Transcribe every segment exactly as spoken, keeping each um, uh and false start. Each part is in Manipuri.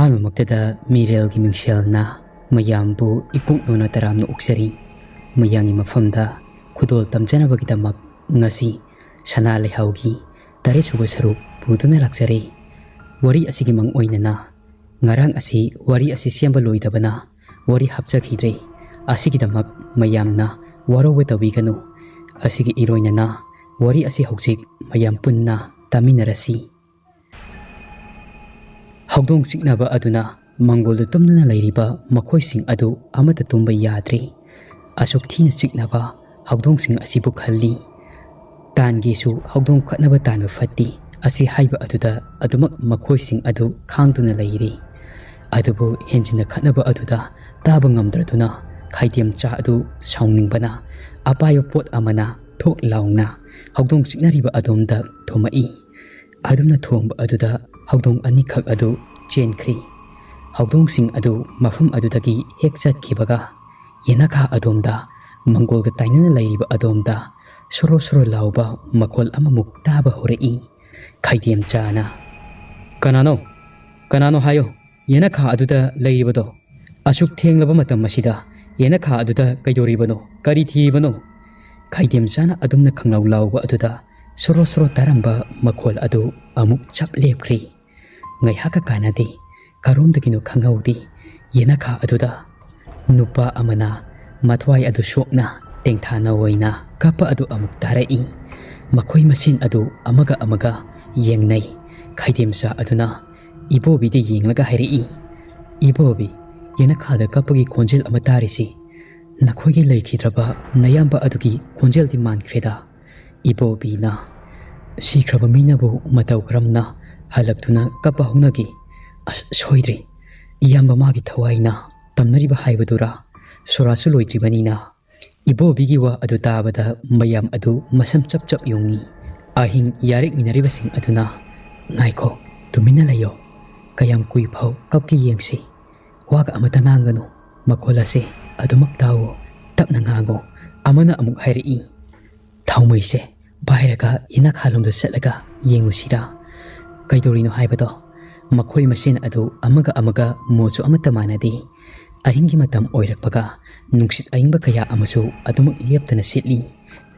ꯑꯍꯥꯟꯕꯃꯛꯇꯗ ꯃꯤꯔꯦꯜꯒꯤ ꯃꯤꯡꯁꯦꯜꯅ ꯃꯌꯥꯝꯕꯨ ꯏꯀꯣꯛ ꯅꯣꯟꯅ ꯇꯔꯥꯝꯅ ꯑꯣꯛꯆꯔꯤ꯫ ꯃꯌꯥꯝꯒꯤ ꯃꯐꯝꯗ ꯈꯨꯗꯣꯜ ꯇꯝꯖꯅꯕꯒꯤꯗꯃꯛ ꯉꯁꯤ ꯁꯅꯥ ꯂꯩꯍꯥꯎꯒꯤ ꯇꯔꯦꯠꯁꯨꯕ ꯁꯔꯨꯛ ꯄꯨꯗꯨꯅ ꯂꯥꯛꯆꯔꯦ꯫ ꯋꯥꯔꯤ ꯑꯁꯤꯒꯤ ꯃꯪ ꯑꯣꯏꯅꯅ ꯉꯔꯥꯡ ꯑꯁꯤ ꯋꯥꯔꯤ ꯑꯁꯤ ꯁꯦꯝꯕ ꯂꯣꯏꯗꯕꯅ ꯋꯥꯔꯤ ꯍꯥꯞꯆꯈꯤꯗ꯭ꯔꯦ꯫ ꯑꯁꯤꯒꯤꯗꯃꯛ ꯃꯌꯥꯝꯅ ꯋꯥꯔꯧꯕ ꯇꯧꯕꯤꯒꯅꯨ꯫ ꯑꯁꯤꯒꯤ ꯏꯔꯣꯏꯅꯅ ꯋꯥꯔꯤ ꯑꯁꯤ ꯍꯧꯖꯤꯛ ꯃꯌꯥꯝ ꯄꯨꯟꯅ ꯇꯥꯃꯤꯟꯅꯔꯁꯤ꯫ ꯍꯧꯗꯣꯡ ꯆꯤꯛꯅꯕ ꯑꯗꯨꯅ ꯃꯪꯒꯣꯜꯗ ꯇꯨꯝꯗꯨꯅ ꯂꯩꯔꯤꯕ ꯃꯈꯣꯏꯁꯤꯡ ꯑꯗꯨ ꯑꯃꯠꯇ ꯇꯨꯝꯕ ꯌꯥꯗ꯭ꯔꯦ꯫ ꯑꯁꯨꯛ ꯊꯤꯅ ꯆꯤꯛꯅꯕ ꯍꯧꯗꯣꯡꯁꯤꯡ ꯑꯁꯤꯕꯨ ꯈꯜꯂꯤ꯫ ꯇꯥꯟꯒꯦꯁꯨ ꯍꯧꯗꯣꯡ ꯈꯠꯅꯕ ꯇꯥꯟꯕ ꯐꯠꯇꯦ ꯑꯁꯤ ꯍꯥꯏꯕ ꯑꯗꯨꯗ ꯑꯗꯨꯃꯛ ꯃꯈꯣꯏꯁꯤꯡ ꯑꯗꯨ ꯈꯥꯡꯗꯨꯅ ꯂꯩꯔꯤ꯫ ꯑꯗꯨꯕꯨ ꯍꯦꯟꯖꯤꯟꯅ ꯈꯠꯅꯕ ꯑꯗꯨꯗ ꯇꯥꯕ ꯉꯝꯗ꯭ꯔꯗꯨꯅ ꯈꯥꯏꯗꯦꯝꯆꯥ ꯑꯗꯨ ꯁꯥꯎꯅꯤꯡꯕꯅ ꯑꯄꯥꯏꯕ ꯄꯣꯠ ꯑꯃꯅ ꯊꯣꯛ ꯂꯥꯎꯅ ꯍꯧꯗꯣꯡ ꯆꯤꯛꯅꯔꯤꯕ ꯑꯗꯣꯝꯗ ꯊꯣꯝꯃꯛꯏ꯫ ꯑꯗꯨꯝꯅ ꯊꯣꯝꯕ ꯑꯗꯨꯗ ꯍꯧꯗꯣꯡ ꯑꯅꯤꯈꯛ ꯑꯗꯨ ꯆꯦꯟꯈ꯭ꯔꯤ꯫ ꯍꯧꯗꯣꯡꯁꯤꯡ ꯑꯗꯨ ꯃꯐꯝ ꯑꯗꯨꯗꯒꯤ ꯍꯦꯛ ꯆꯠꯈꯤꯕꯒ ꯌꯦꯅꯈꯥ ꯑꯗꯣꯝꯗ ꯃꯪꯒꯣꯜꯒ ꯇꯥꯏꯅꯅ ꯂꯩꯔꯤꯕ ꯑꯗꯣꯝꯗ ꯁꯣꯔꯣ ꯁꯣꯔꯣ ꯂꯥꯎꯕ ꯃꯈꯣꯜ ꯑꯃꯃꯨꯛ ꯇꯥꯕ ꯍꯧꯔꯛꯏ꯫ ꯈꯥꯏꯗꯦꯝꯆꯥꯅ, "ꯀꯅꯥꯅꯣ? ꯀꯅꯥꯅꯣ ꯍꯥꯏꯌꯣ, ꯌꯦꯅꯈꯥ ꯑꯗꯨꯗ ꯂꯩꯔꯤꯕꯗꯣ? ꯑꯁꯨꯛ ꯊꯦꯡꯂꯕ ꯃꯇꯝ ꯑꯁꯤꯗ ꯌꯦꯅꯈꯥ ꯑꯗꯨꯗ ꯀꯩꯗꯧꯔꯤꯕꯅꯣ? ꯀꯔꯤ ꯊꯤꯔꯤꯕꯅꯣ?" ꯈꯥꯏꯗꯦꯝꯆꯥꯅ ꯑꯗꯨꯝꯅ ꯈꯪꯂꯥꯎ ꯂꯥꯎꯕ ꯑꯗꯨꯗ ꯁꯣꯔꯣ ꯁꯣꯔꯣ ꯇꯥꯔꯝꯕ ꯃꯈꯣꯜ ꯑꯗꯨ ꯑꯃꯨꯛ ꯆꯞ ꯂꯦꯞꯈ꯭ꯔꯤ꯫ ꯉꯥꯏꯍꯥꯛꯀ ꯀꯥꯟꯅꯗꯦ꯫ ꯀꯔꯣꯝꯗꯒꯤꯅꯣ ꯈꯪꯍꯧꯗꯦ꯫ ꯌꯦꯅꯈꯥ ꯑꯗꯨꯗ ꯅꯨꯄꯥ ꯑꯃꯅ ꯃꯊ꯭ꯋꯥꯏ ꯑꯗꯨ ꯁꯣꯛꯅ ꯇꯦꯡꯊꯥꯅ ꯑꯣꯏꯅ ꯀꯞꯄ ꯑꯗꯨ ꯑꯃꯨꯛ ꯇꯥꯔꯛꯏ꯫ ꯃꯈꯣꯏ ꯃꯁꯦꯟ ꯑꯗꯨ ꯑꯃꯒ ꯑꯃꯒ ꯌꯦꯡꯅꯩ꯫ ꯈꯥꯏꯗꯦꯝꯆꯥ ꯑꯗꯨꯅ ꯏꯕꯣꯕꯤꯗ ꯌꯦꯡꯂꯒ ꯍꯥꯏꯔꯛꯏ, "ꯏꯕꯣꯕꯤ, ꯌꯦꯅꯈꯥꯗ ꯀꯞꯄꯒꯤ ꯈꯣꯟꯖꯦꯜ ꯑꯃ ꯇꯥꯔꯤꯁꯤ ꯅꯈꯣꯏꯒꯤ ꯂꯩꯈꯤꯗ꯭ꯔꯕ ꯅꯌꯥꯝꯕ ꯑꯗꯨꯒꯤ ꯈꯣꯟꯖꯦꯜꯗꯤ ꯃꯥꯟꯈ꯭ꯔꯦꯗ꯫" ꯏꯕꯣꯕꯤꯅ, "ꯁꯤꯈ꯭ꯔꯕ ꯃꯤꯅꯕꯨ ꯃꯇꯧ ꯀꯔꯝꯅ ꯍꯜꯂꯛꯇꯨꯅ ꯀꯞꯄ ꯍꯧꯅꯒꯦ? ꯑꯁ, ꯁꯣꯏꯗ꯭ꯔꯦ꯫ ꯏꯌꯥꯝꯕ ꯃꯥꯒꯤ ꯊꯋꯥꯏꯅ ꯇꯝꯅꯔꯤꯕ ꯍꯥꯏꯕꯗꯨꯔꯥ? ꯁꯣꯔꯥꯁꯨ ꯂꯣꯏꯗ꯭ꯔꯤꯕꯅꯤꯅ꯫" ꯏꯕꯣꯕꯤꯒꯤ ꯋꯥ ꯑꯗꯨ ꯇꯥꯕꯗ ꯃꯌꯥꯝ ꯑꯗꯨ ꯃꯁꯝ ꯆꯞ ꯆꯞ ꯌꯨꯡꯉꯤ꯫ ꯑꯍꯤꯡ ꯌꯥꯔꯦꯛꯃꯤꯟꯅꯔꯤꯕꯁꯤꯡ ꯑꯗꯨꯅ, "ꯉꯥꯏꯈꯣ, ꯇꯨꯃꯤꯟꯅ ꯂꯩꯌꯣ꯫ ꯀꯌꯥꯝ ꯀꯨꯏ ꯐꯥꯎ ꯀꯞꯀꯦ ꯌꯦꯡꯁꯤ꯫ ꯋꯥꯒ ꯑꯃꯇ ꯉꯥꯡꯒꯅꯨ꯫ ꯃꯈꯣꯜ ꯑꯁꯦ ꯑꯗꯨꯃꯛ ꯇꯥꯎꯑꯣ꯫ ꯇꯞꯅ ꯉꯥꯡꯉꯣ꯫" ꯑꯃꯅ ꯑꯃꯨꯛ ꯍꯥꯏꯔꯛꯏ, "ꯊꯥꯎꯃꯩꯁꯦ ꯄꯥꯏꯔꯒ ꯌꯦꯅꯈꯥꯂꯣꯝꯗ ꯆꯠꯂꯒ ꯌꯦꯡꯉꯨꯁꯤꯔꯥ?" "ꯀꯩꯗꯧꯔꯤꯅꯣ ꯍꯥꯏꯕꯗꯣ?" ꯃꯈꯣꯏ ꯃꯁꯦꯟ ꯑꯗꯨ ꯑꯃꯒ ꯑꯃꯒ ꯃꯣꯠꯁꯨ ꯑꯃꯠꯇ ꯃꯥꯟꯅꯗꯦ꯫ ꯑꯍꯤꯡꯒꯤ ꯃꯇꯝ ꯑꯣꯏꯔꯛꯄꯒ ꯅꯨꯡꯁꯤꯠ ꯑꯏꯪꯕ ꯀꯌꯥ ꯑꯃꯁꯨ ꯑꯗꯨꯃꯛ ꯂꯦꯞꯇꯅ ꯁꯤꯠꯂꯤ꯫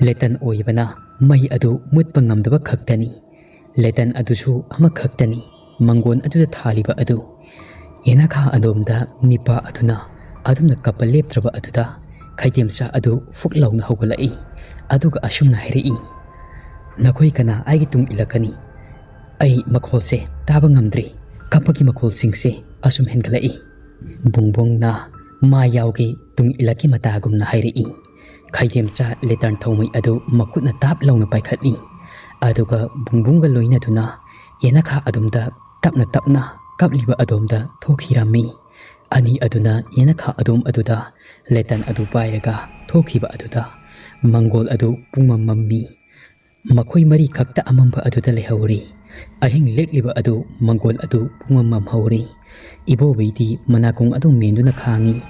ꯂꯦꯇꯟ ꯑꯣꯏꯕꯅ ꯃꯩ ꯑꯗꯨ ꯃꯨꯠꯄ ꯉꯝꯗꯕ ꯈꯛꯇꯅꯤ꯫ ꯂꯦꯇꯟ ꯑꯗꯨꯁꯨ ꯑꯃꯈꯛꯇꯅꯤ꯫ ꯃꯪꯒꯣꯟ ꯑꯗꯨꯗ ꯊꯥꯜꯂꯤꯕ ꯑꯗꯨ꯫ ꯌꯦꯅꯈꯥ ꯑꯗꯣꯝꯗ ꯅꯤꯄꯥ ꯑꯗꯨꯅ ꯑꯗꯨꯝꯅ ꯀꯞꯄ ꯂꯦꯞꯇ꯭ꯔꯕ ꯑꯗꯨꯗ ꯈꯩꯗꯦꯝꯆꯥ ꯑꯗꯨ ꯐꯨꯛ ꯂꯥꯎꯅ ꯍꯧꯒꯠꯂꯛꯏ꯫ ꯑꯗꯨꯒ ꯑꯁꯨꯝꯅ ꯍꯥꯏꯔꯛꯏ, "ꯅꯈꯣꯏ ꯀꯅꯥ ꯑꯩꯒꯤ ꯇꯨꯡ ꯏꯜꯂꯛꯀꯅꯤ? ꯑꯩ ꯃꯈꯣꯜꯁꯦ ꯇꯥꯕ ꯉꯝꯗ꯭ꯔꯦ꯫ ꯀꯞꯄꯒꯤ ꯃꯈꯣꯜꯁꯤꯡꯁꯦ ꯑꯁꯨꯝ ꯍꯦꯟꯒꯠꯂꯛꯏ꯫" ꯕꯨꯡꯕꯨꯡꯅ ꯃꯥ ꯌꯥꯎꯒꯤ ꯇꯨꯡ ꯏꯜꯂꯛꯀꯤ ꯃꯇꯥꯒꯨꯝꯅ ꯍꯥꯏꯔꯛꯏ꯫ ꯈꯩꯗꯦꯝꯆꯥ ꯂꯦꯇꯟ ꯊꯧꯃꯩ ꯑꯗꯨ ꯃꯈꯨꯠꯅ ꯇꯥꯞ ꯂꯥꯎꯅ ꯄꯥꯏꯈꯠꯂꯤ꯫ ꯑꯗꯨꯒ ꯕꯨꯡꯕꯨꯡꯒ ꯂꯣꯏꯅꯗꯨꯅ ꯌꯦꯅꯈꯥ ꯑꯗꯣꯝꯗ ꯇꯞꯅ ꯇꯞꯅ ꯀꯞꯂꯤꯕ ꯑꯗꯣꯝꯗ ꯊꯣꯛꯈꯤꯔꯝꯃꯤ꯫ ꯑꯅꯤ ꯑꯗꯨꯅ ꯌꯦꯅꯈꯥ ꯑꯗꯣꯝ ꯑꯗꯨꯗ ꯂꯦꯇꯟ ꯑꯗꯨ ꯄꯥꯏꯔꯒ ꯊꯣꯛꯈꯤꯕ ꯑꯗꯨꯗ ꯃꯪꯒꯣꯜ ꯑꯗꯨ ꯄꯨꯡꯃꯝ ꯃꯝꯃꯤ꯫ ꯃꯈꯣꯏ ꯃꯔꯤ ꯈꯛꯇ ꯑꯃꯝꯕ ꯑꯗꯨꯗ ꯂꯩꯍꯧꯔꯤ꯫ ꯑꯍꯤꯡ ꯂꯦꯛꯂꯤꯕ ꯑꯗꯨ ꯃꯪꯒꯣꯜ ꯑꯗꯨ ꯄꯨꯡꯃꯝ ꯃꯝꯍꯧꯔꯤ꯫ ꯏꯕꯣꯕꯤꯗꯤ ꯃꯅꯥꯀꯣꯡ ꯑꯗꯨ ꯃꯦꯟꯗꯨꯅ ꯈꯥꯡꯉꯤ꯫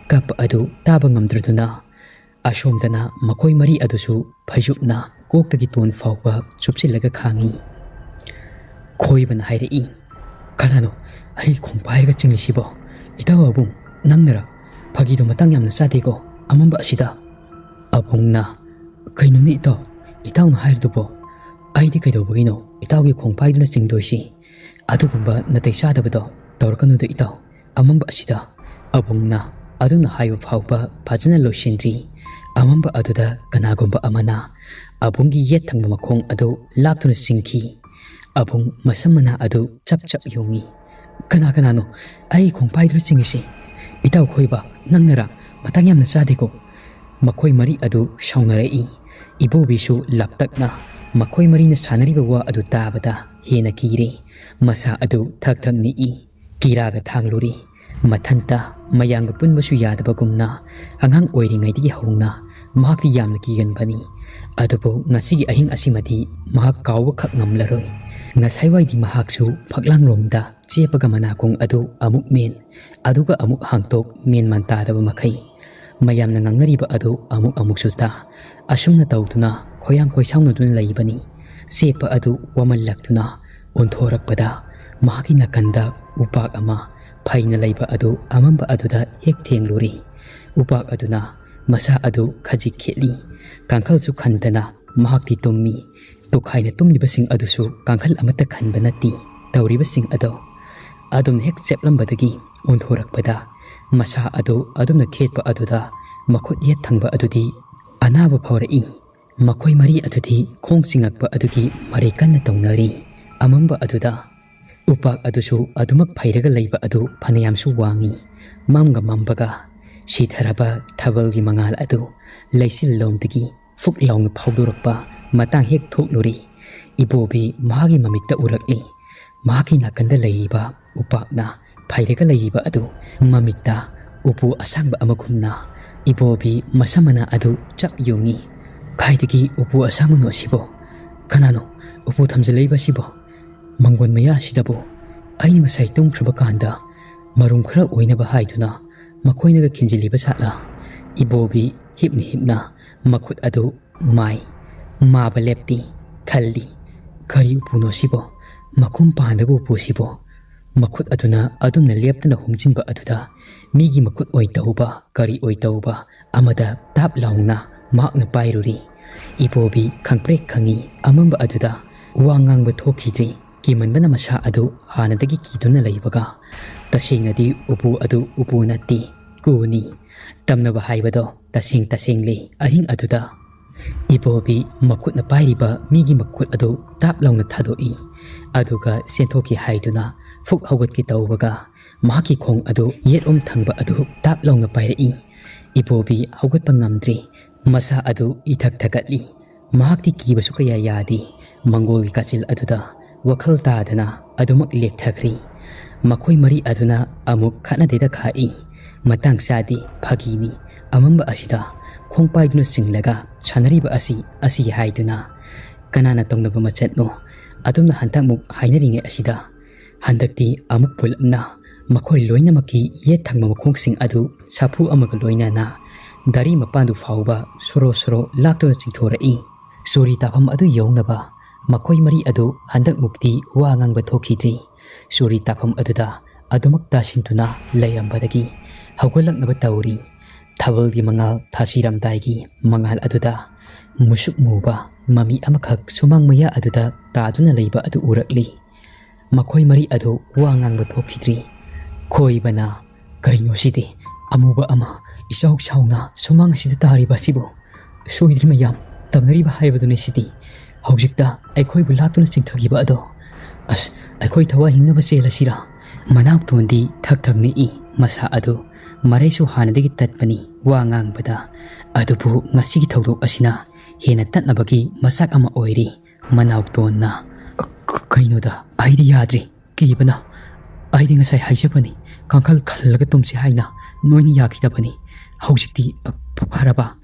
ꯀꯞꯄ ꯑꯗꯨ ꯇꯥꯕ ꯉꯝꯗ꯭ꯔꯗꯨꯅ ꯑꯁꯣꯝꯗꯅ ꯃꯈꯣꯏ ꯃꯔꯤ ꯑꯗꯨꯁꯨ ꯐꯩꯖꯨꯞꯅ ꯀꯣꯛꯇꯒꯤ ꯇꯣꯟ ꯐꯥꯎꯕ ꯆꯨꯞꯁꯤꯜꯂꯒ ꯈꯥꯡꯉꯤ꯫ ꯈꯣꯏꯕꯅ ꯍꯥꯏꯔꯛꯏ, "ꯀꯅꯥꯅꯣ ꯑꯩ ꯈꯣꯡ ꯄꯥꯏꯔꯒ ꯆꯤꯡꯂꯤꯁꯤꯕꯣ? ꯏꯇꯥꯎ ꯑꯕꯨꯡ, ꯅꯪꯅꯔ? ꯐꯥꯒꯤꯗꯣ ꯃꯇꯥꯡ ꯌꯥꯝꯅ ꯆꯥꯗꯦꯀꯣ ꯑꯃꯝꯕ ꯑꯁꯤꯗ꯫" ꯑꯕꯨꯡꯅ, "ꯀꯩꯅꯣꯅꯦ ꯏꯇꯥꯎ, ꯏꯇꯥꯎꯅ ꯍꯥꯏꯔꯤꯗꯨꯕꯣ? ꯑꯩꯗꯤ ꯀꯩꯗꯧꯕꯒꯤꯅꯣ ꯏꯇꯥꯎꯒꯤ ꯈꯣꯡ ꯄꯥꯏꯗꯨꯅ ꯆꯤꯡꯗꯣꯏꯁꯤ? ꯑꯗꯨꯒꯨꯝꯕ ꯅꯥꯇꯩ ꯆꯥꯗꯕꯗꯣ ꯇꯧꯔꯛꯀꯅꯨꯗ ꯏꯇꯥꯎ, ꯑꯃꯝꯕ ꯑꯁꯤꯗ꯫" ꯑꯕꯨꯡꯅ ꯑꯗꯨꯅ ꯍꯥꯏꯕ ꯐꯥꯎꯕ ꯐꯖꯅ ꯂꯣꯏꯁꯤꯟꯗ꯭ꯔꯤ꯫ ꯑꯃꯝꯕ ꯑꯗꯨꯗ ꯀꯅꯥꯒꯨꯝꯕ ꯑꯃꯅ ꯑꯕꯨꯡꯒꯤ ꯌꯦꯠ ꯊꯪꯕ ꯃꯈꯣꯡ ꯑꯗꯨ ꯂꯥꯛꯇꯨꯅ ꯆꯤꯡꯈꯤ꯫ ꯑꯕꯨꯡ ꯃꯁꯝ ꯃꯅꯥ ꯑꯗꯨ ꯆꯞ ꯆꯞ ꯌꯨꯡꯉꯤ꯫ "ꯀꯅꯥ ꯀꯅꯥꯅꯣ ꯑꯩ ꯈꯣꯡ ꯄꯥꯏꯗꯨꯅ ꯆꯤꯡꯉꯤꯁꯤ? ꯏꯇꯥꯎ ꯈꯣꯏꯕ, ꯅꯪꯅꯔꯥ? ꯃꯇꯥꯡ ꯌꯥꯝꯅ ꯆꯥꯗꯦꯀꯣ꯫" ꯃꯈꯣꯏ ꯃꯔꯤ ꯑꯗꯨ ꯁꯥꯎꯅꯔꯛꯏ꯫ ꯏꯕꯣꯕꯤꯁꯨ ꯂꯥꯞꯇꯛꯅ ꯃꯈꯣꯏ ꯃꯔꯤꯅ ꯁꯥꯟꯅꯔꯤꯕ ꯋꯥ ꯑꯗꯨ ꯇꯥꯕꯗ ꯍꯦꯟꯅ ꯀꯤꯔꯦ꯫ ꯃꯁꯥ ꯑꯗꯨ ꯊꯛ ꯊꯛ ꯅꯤꯛꯏ꯫ ꯀꯤꯔꯥꯒ ꯊꯥꯡꯂꯨꯔꯤ꯫ ꯃꯊꯟꯇ ꯃꯌꯥꯝꯒ ꯄꯨꯟꯕꯁꯨ ꯌꯥꯗꯕꯒꯨꯝꯅ ꯑꯉꯥꯡ ꯑꯣꯏꯔꯤꯉꯩꯗꯒꯤ ꯍꯧꯅ ꯃꯍꯥꯛꯇꯤ ꯌꯥꯝꯅ ꯀꯤꯒꯟꯕꯅꯤ꯫ ꯑꯗꯨꯕꯨ ꯉꯁꯤꯒꯤ ꯑꯍꯤꯡ ꯑꯁꯤꯃꯗꯤ ꯃꯍꯥꯛ ꯀꯥꯎꯕꯈꯛ ꯉꯝꯂꯔꯣꯏ꯫ ꯉꯁꯥꯏꯋꯥꯏꯗꯤ ꯃꯍꯥꯛꯁꯨ ꯐꯛꯂꯥꯡꯂꯣꯝꯗ ꯆꯦꯞꯄꯒ ꯃꯅꯥꯀꯣꯡ ꯑꯗꯨ ꯑꯃꯨꯛ ꯃꯦꯟ, ꯑꯗꯨꯒ ꯑꯃꯨꯛ ꯍꯥꯡꯗꯣꯛ, ꯃꯦꯟ ꯃꯥꯟ ꯇꯥꯗꯕ ꯃꯈꯩ꯫ ꯃꯌꯥꯝꯅ ꯉꯥꯡꯅꯔꯤꯕ ꯑꯗꯨ ꯑꯃꯨꯛ ꯑꯃꯨꯛꯁꯨ ꯇꯥ꯫ ꯑꯁꯨꯝꯅ ꯇꯧꯗꯨꯅ ꯈꯣꯏꯔꯥꯡ ꯈꯣꯏꯁꯥꯎꯅꯗꯨꯅ ꯂꯩꯕꯅꯤ꯫ ꯆꯦꯞꯄ ꯑꯗꯨ ꯋꯥꯃꯜꯂꯛꯇꯨꯅ ꯑꯣꯟꯊꯣꯔꯛꯄꯗ ꯃꯍꯥꯛꯀꯤ ꯅꯥꯀꯟꯗ ꯎꯄꯥꯛ ꯑꯃ ꯐꯩꯅ ꯂꯩꯕ ꯑꯗꯨ ꯑꯃꯝꯕ ꯑꯗꯨꯗ ꯍꯦꯛ ꯊꯦꯡꯂꯨꯔꯦ꯫ ꯎꯄꯥꯛ ꯑꯗꯨꯅ ꯃꯁꯥ ꯑꯗꯨ ꯈꯖꯤꯛ ꯈꯦꯠꯂꯤ꯫ ꯀꯥꯡꯈꯜꯁꯨ ꯈꯟꯗꯅ ꯃꯍꯥꯛꯇꯤ ꯇꯨꯝꯃꯤ꯫ ꯇꯣꯈꯥꯏꯅ ꯇꯨꯝꯂꯤꯕꯁꯤꯡ ꯑꯗꯨꯁꯨ ꯀꯥꯡꯈꯜ ꯑꯃꯠꯇ ꯈꯟꯕ ꯅꯠꯇꯦ꯫ ꯇꯧꯔꯤꯕꯁꯤꯡ ꯑꯗꯣ ꯑꯗꯨꯝꯅ ꯍꯦꯛ ꯆꯦꯞꯂꯝꯕꯗꯒꯤ ꯑꯣꯟꯊꯣꯔꯛꯄꯗ ꯃꯁꯥ ꯑꯗꯨ ꯑꯗꯨꯝꯅ ꯈꯦꯠꯄ ꯑꯗꯨꯗ ꯃꯈꯨꯠ ꯌꯦꯠ ꯊꯪꯕ ꯑꯗꯨꯗꯤ ꯑꯅꯥꯕ ꯐꯥꯎꯔꯛꯏ꯫ ꯃꯈꯣꯏ ꯃꯔꯤ ꯑꯗꯨꯗꯤ ꯈꯣꯡ ꯆꯤꯡꯉꯛꯄ ꯑꯗꯨꯒꯤ ꯃꯔꯩ ꯀꯟꯅ ꯇꯧꯅꯔꯤ꯫ ꯑꯃꯝꯕ ꯑꯗꯨꯗ ꯎꯄꯥꯛ ꯑꯗꯨꯁꯨ ꯑꯗꯨꯃꯛ ꯐꯩꯔꯒ ꯂꯩꯕ ꯑꯗꯨ ꯐꯅꯌꯥꯝꯁꯨ ꯋꯥꯡꯏ꯫ ꯃꯝꯒ ꯃꯝꯕꯒ ꯁꯤꯊꯔꯕ ꯊꯥꯕꯜꯒꯤ ꯃꯉꯥꯜ ꯑꯗꯨ ꯂꯩꯆꯤꯜꯂꯣꯝꯗꯒꯤ ꯐꯨꯛ ꯂꯥꯎꯅ ꯐꯥꯎꯗꯣꯔꯛꯄ ꯃꯇꯥꯡ ꯍꯦꯛ ꯊꯣꯛꯂꯨꯔꯤ꯫ ꯏꯕꯣꯕꯤ ꯃꯍꯥꯛꯀꯤ ꯃꯃꯤꯠꯇ ꯎꯔꯛꯂꯤ꯫ ꯃꯍꯥꯛꯀꯤ ꯅꯥꯀꯟꯗ ꯂꯩꯔꯤꯕ ꯎꯄꯥꯛꯅ ꯐꯩꯔꯒ ꯂꯩꯔꯤꯕ ꯑꯗꯨ ꯃꯃꯤꯠꯇ ꯎꯄꯨ ꯑꯁꯥꯡꯕ ꯑꯃꯒꯨꯝꯅ ꯏꯕꯣꯕꯤ ꯃꯁꯝ ꯃꯅꯥ ꯑꯗꯨ ꯆꯞ ꯌꯨꯡꯏ꯫ "ꯀꯥꯏꯗꯒꯤ ꯎꯄꯨ ꯑꯁꯥꯡꯕꯅꯣ ꯑꯁꯤꯕꯣ? ꯀꯅꯥꯅꯣ ꯎꯄꯨ ꯊꯝꯖꯤꯜꯂꯛꯏꯕ ꯑꯁꯤꯕꯣ? ꯃꯪꯒꯣꯟ ꯃꯌꯥꯁꯤꯗꯕꯨ ꯑꯩꯅ ꯉꯁꯥꯏ ꯇꯨꯝꯈ꯭ꯔꯕ ꯀꯥꯟꯗ ꯃꯔꯨꯝ ꯈꯔ ꯑꯣꯏꯅꯕ ꯍꯥꯏꯗꯨꯅ ꯃꯈꯣꯏꯅꯒ ꯈꯤꯟꯖꯤꯜꯂꯤꯕ ꯖꯥꯠꯂꯥ?" ꯏꯕꯣꯕꯤ ꯍꯤꯞꯅ ꯍꯤꯞꯅ ꯃꯈꯨꯠ ꯑꯗꯨ ꯃꯥꯏ ꯃꯥꯕ ꯂꯦꯞꯇꯤ ꯈꯜꯂꯤ꯫ "ꯀꯔꯤ ꯎꯄꯨꯅꯣ ꯁꯤꯕꯣ? ꯃꯈꯨꯝ ꯄꯥꯟꯗꯕ ꯎꯄꯨꯁꯤꯕꯣ?" ꯃꯈꯨꯠ ꯑꯗꯨꯅ ꯑꯗꯨꯝꯅ ꯂꯦꯞꯇꯅ ꯍꯨꯝꯖꯤꯟꯕ ꯑꯗꯨꯗ ꯃꯤꯒꯤ ꯃꯈꯨꯠ ꯑꯣꯏ ꯇꯧꯕ ꯀꯔꯤ ꯑꯣꯏ ꯇꯧꯕ ꯑꯃꯗ ꯇꯥꯞ ꯂꯥꯎꯅ ꯃꯍꯥꯛꯅ ꯄꯥꯏꯔꯨꯔꯤ꯫ ꯏꯕꯣꯕꯤ ꯈꯪꯄ꯭ꯔꯦꯛ ꯈꯪꯉꯤ꯫ ꯑꯃꯝꯕ ꯑꯗꯨꯗ ꯋꯥ ꯉꯥꯡꯕ ꯊꯣꯛꯈꯤꯗ꯭ꯔꯤ꯫ ꯀꯤꯃꯟꯕꯅ ꯃꯁꯥ ꯑꯗꯨ ꯍꯥꯟꯅꯗꯒꯤ ꯀꯤꯗꯨꯅ ꯂꯩꯕꯒ, ꯇꯁꯦꯡꯅꯗꯤ ꯎꯄꯨ ꯑꯗꯨ ꯎꯄꯨ ꯅꯠꯇꯦ, ꯀꯨꯅꯤ꯫ ꯇꯝꯅꯕ ꯍꯥꯏꯕꯗꯣ ꯇꯁꯦꯡ ꯇꯁꯦꯡꯂꯤ꯫ ꯑꯍꯤꯡ ꯑꯗꯨꯗ ꯏꯕꯣꯕꯤ ꯃꯈꯨꯠꯅ ꯄꯥꯏꯔꯤꯕ ꯃꯤꯒꯤ ꯃꯈꯨꯠ ꯑꯗꯨ ꯇꯥꯞ ꯂꯥꯎꯅ ꯊꯥꯗꯣꯛꯏ꯫ ꯑꯗꯨꯒ ꯆꯦꯟꯊꯣꯛꯀꯦ ꯍꯥꯏꯗꯨꯅ ꯐꯨꯛ ꯍꯧꯒꯠꯀꯦ ꯇꯧꯕꯒ, ꯃꯍꯥꯛꯀꯤ ꯈꯣꯡ ꯑꯗꯨ ꯌꯦꯠꯂꯣꯝ ꯊꯪꯕ ꯑꯗꯨ ꯇꯥꯞ ꯂꯥꯎꯅ ꯄꯥꯏꯔꯛꯏ꯫ ꯏꯕꯣꯕꯤ ꯍꯧꯒꯠꯄ ꯉꯝꯗ꯭ꯔꯤ꯫ ꯃꯁꯥ ꯑꯗꯨ ꯏꯊꯛ ꯊꯛꯀꯠꯂꯤ꯫ ꯃꯍꯥꯛꯇꯤ ꯀꯤꯕꯁꯨ ꯀꯌꯥ ꯌꯥꯗꯦ꯫ ꯃꯪꯒꯣꯜꯒꯤ ꯀꯥꯆꯤꯜ ꯑꯗꯨꯗ ꯋꯥꯈꯜ ꯇꯥꯗꯅ ꯑꯗꯨꯃꯛ ꯂꯦꯛꯊꯈ꯭ꯔꯤ꯫ ꯃꯈꯣꯏ ꯃꯔꯤ ꯑꯗꯨꯅ ꯑꯃꯨꯛ ꯈꯠꯅꯗꯦꯗ ꯈꯥꯛꯏ꯫ "ꯃꯇꯥꯡ ꯆꯥꯗꯦ, ꯐꯥꯒꯤꯅꯤ꯫ ꯑꯃꯝꯕ ꯑꯁꯤꯗ ꯈꯣꯡ ꯄꯥꯏꯗꯨꯅ ꯆꯤꯡꯂꯒ ꯁꯥꯟꯅꯔꯤꯕ ꯑꯁꯤ, ꯑꯁꯤ ꯍꯥꯏꯗꯨꯅ ꯀꯅꯥꯅ ꯇꯧꯅꯕ ꯃꯆꯠꯅꯣ?" ꯑꯗꯨꯝꯅ ꯍꯟꯗꯛꯃꯨꯛ ꯍꯥꯏꯅꯔꯤꯉꯩ ꯑꯁꯤꯗ, ꯍꯟꯗꯛꯇꯤ ꯑꯃꯨꯛ ꯄꯨꯂꯞꯅ ꯃꯈꯣꯏ ꯂꯣꯏꯅꯃꯛꯀꯤ ꯌꯦꯠ ꯊꯪꯕ ꯃꯈꯣꯡꯁꯤꯡ ꯑꯗꯨ ꯁꯥꯐꯨ ꯑꯃꯒ ꯂꯣꯏꯅꯅ ꯗꯥꯔꯤ ꯃꯄꯥꯟꯗꯨ ꯐꯥꯎꯕ ꯁꯣꯔꯣ ꯁꯣꯔꯣ ꯂꯥꯛꯇꯨꯅ ꯆꯤꯡꯊꯣꯔꯛꯏ꯫ ꯆꯨꯔꯤ ꯇꯥꯐꯝ ꯑꯗꯨ ꯌꯧꯅꯕ ꯃꯈꯣꯏ ꯃꯔꯤ ꯑꯗꯨ ꯍꯟꯗꯛꯃꯨꯛꯇꯤ ꯋꯥ ꯉꯥꯡꯕ ꯊꯣꯛꯈꯤꯗ꯭ꯔꯤ꯫ ꯆꯨꯔꯤ ꯇꯥꯐꯝ ꯑꯗꯨꯗ ꯑꯗꯨꯃꯛ ꯇꯥꯁꯤꯟꯗꯨꯅ ꯂꯩꯔꯝꯕꯗꯒꯤ ꯍꯧꯒꯠꯂꯛꯅꯕ ꯇꯧꯔꯤ꯫ ꯊꯥꯕꯜꯒꯤ ꯃꯉꯥꯜ ꯊꯥꯁꯤꯔꯝꯗꯥꯏꯒꯤ ꯃꯉꯥꯜ ꯑꯗꯨꯗ ꯃꯨꯁꯨꯛ ꯃꯨꯕ ꯃꯃꯤ ꯑꯃꯈꯛ ꯁꯨꯃꯥꯡ ꯃꯌꯥ ꯑꯗꯨꯗ ꯇꯥꯗꯨꯅ ꯂꯩꯕ ꯑꯗꯨ ꯎꯔꯛꯂꯤ꯫ ꯃꯈꯣꯏ ꯃꯔꯤ ꯑꯗꯨ ꯋꯥ ꯉꯥꯡꯕ ꯊꯣꯛꯈꯤꯗ꯭ꯔꯤ꯫ ꯈꯣꯏꯕꯅ, "ꯀꯩꯅꯣ ꯁꯤꯗꯤ? ꯑꯃꯨꯕ ꯑꯃ ꯏꯆꯥꯎ ꯆꯥꯎꯅ ꯁꯨꯃꯥꯡ ꯑꯁꯤꯗ ꯇꯥꯔꯤꯕ ꯑꯁꯤꯕꯨ? ꯁꯣꯏꯗ꯭ꯔꯤ ꯃꯌꯥꯝ, ꯇꯝꯅꯔꯤꯕ ꯍꯥꯏꯕꯗꯨꯅꯤ ꯁꯤꯗꯤ꯫ ꯍꯧꯖꯤꯛꯇ ꯑꯩꯈꯣꯏꯕꯨ ꯂꯥꯛꯇꯨꯅ ꯆꯤꯡꯊꯈꯤꯕ ꯑꯗꯣ꯫ ꯑꯁ, ꯑꯩꯈꯣꯏ ꯊꯋꯥꯏ ꯍꯤꯡꯅꯕ ꯆꯦꯜꯂꯁꯤꯔꯥ?" ꯃꯅꯥꯎꯇꯣꯟꯗꯤ ꯊꯛ ꯊꯛ ꯅꯤꯛꯏ꯫ ꯃꯁꯥ ꯑꯗꯨ ꯃꯔꯩꯁꯨ ꯍꯥꯟꯅꯗꯒꯤ ꯇꯠꯄꯅꯤ ꯋꯥ ꯉꯥꯡꯕꯗ꯫ ꯑꯗꯨꯕꯨ ꯉꯁꯤꯒꯤ ꯊꯧꯗꯣꯛ ꯑꯁꯤꯅ ꯍꯦꯟꯅ ꯇꯠꯅꯕꯒꯤ ꯃꯆꯥꯛ ꯑꯃ ꯑꯣꯏꯔꯤ꯫ ꯃꯅꯥꯎꯇꯣꯟꯅ, "ꯀ-, ꯀꯩꯅꯣꯗ, ꯑꯩꯗꯤ ꯌꯥꯗ꯭ꯔꯤ, ꯀꯤꯕꯅ꯫ ꯑꯩꯗꯤ ꯉꯁꯥꯏ ꯍꯥꯏꯖꯕꯅꯤ, ꯀꯥꯡꯈꯜ ꯈꯜꯂꯒ ꯇꯨꯝꯁꯤ ꯍꯥꯏꯅ, ꯅꯣꯏꯅ ꯌꯥꯈꯤꯗꯕꯅꯤ꯫ ꯍꯧꯖꯤꯛꯇꯤ, ꯑ, ꯐ-, ꯐꯔꯕ?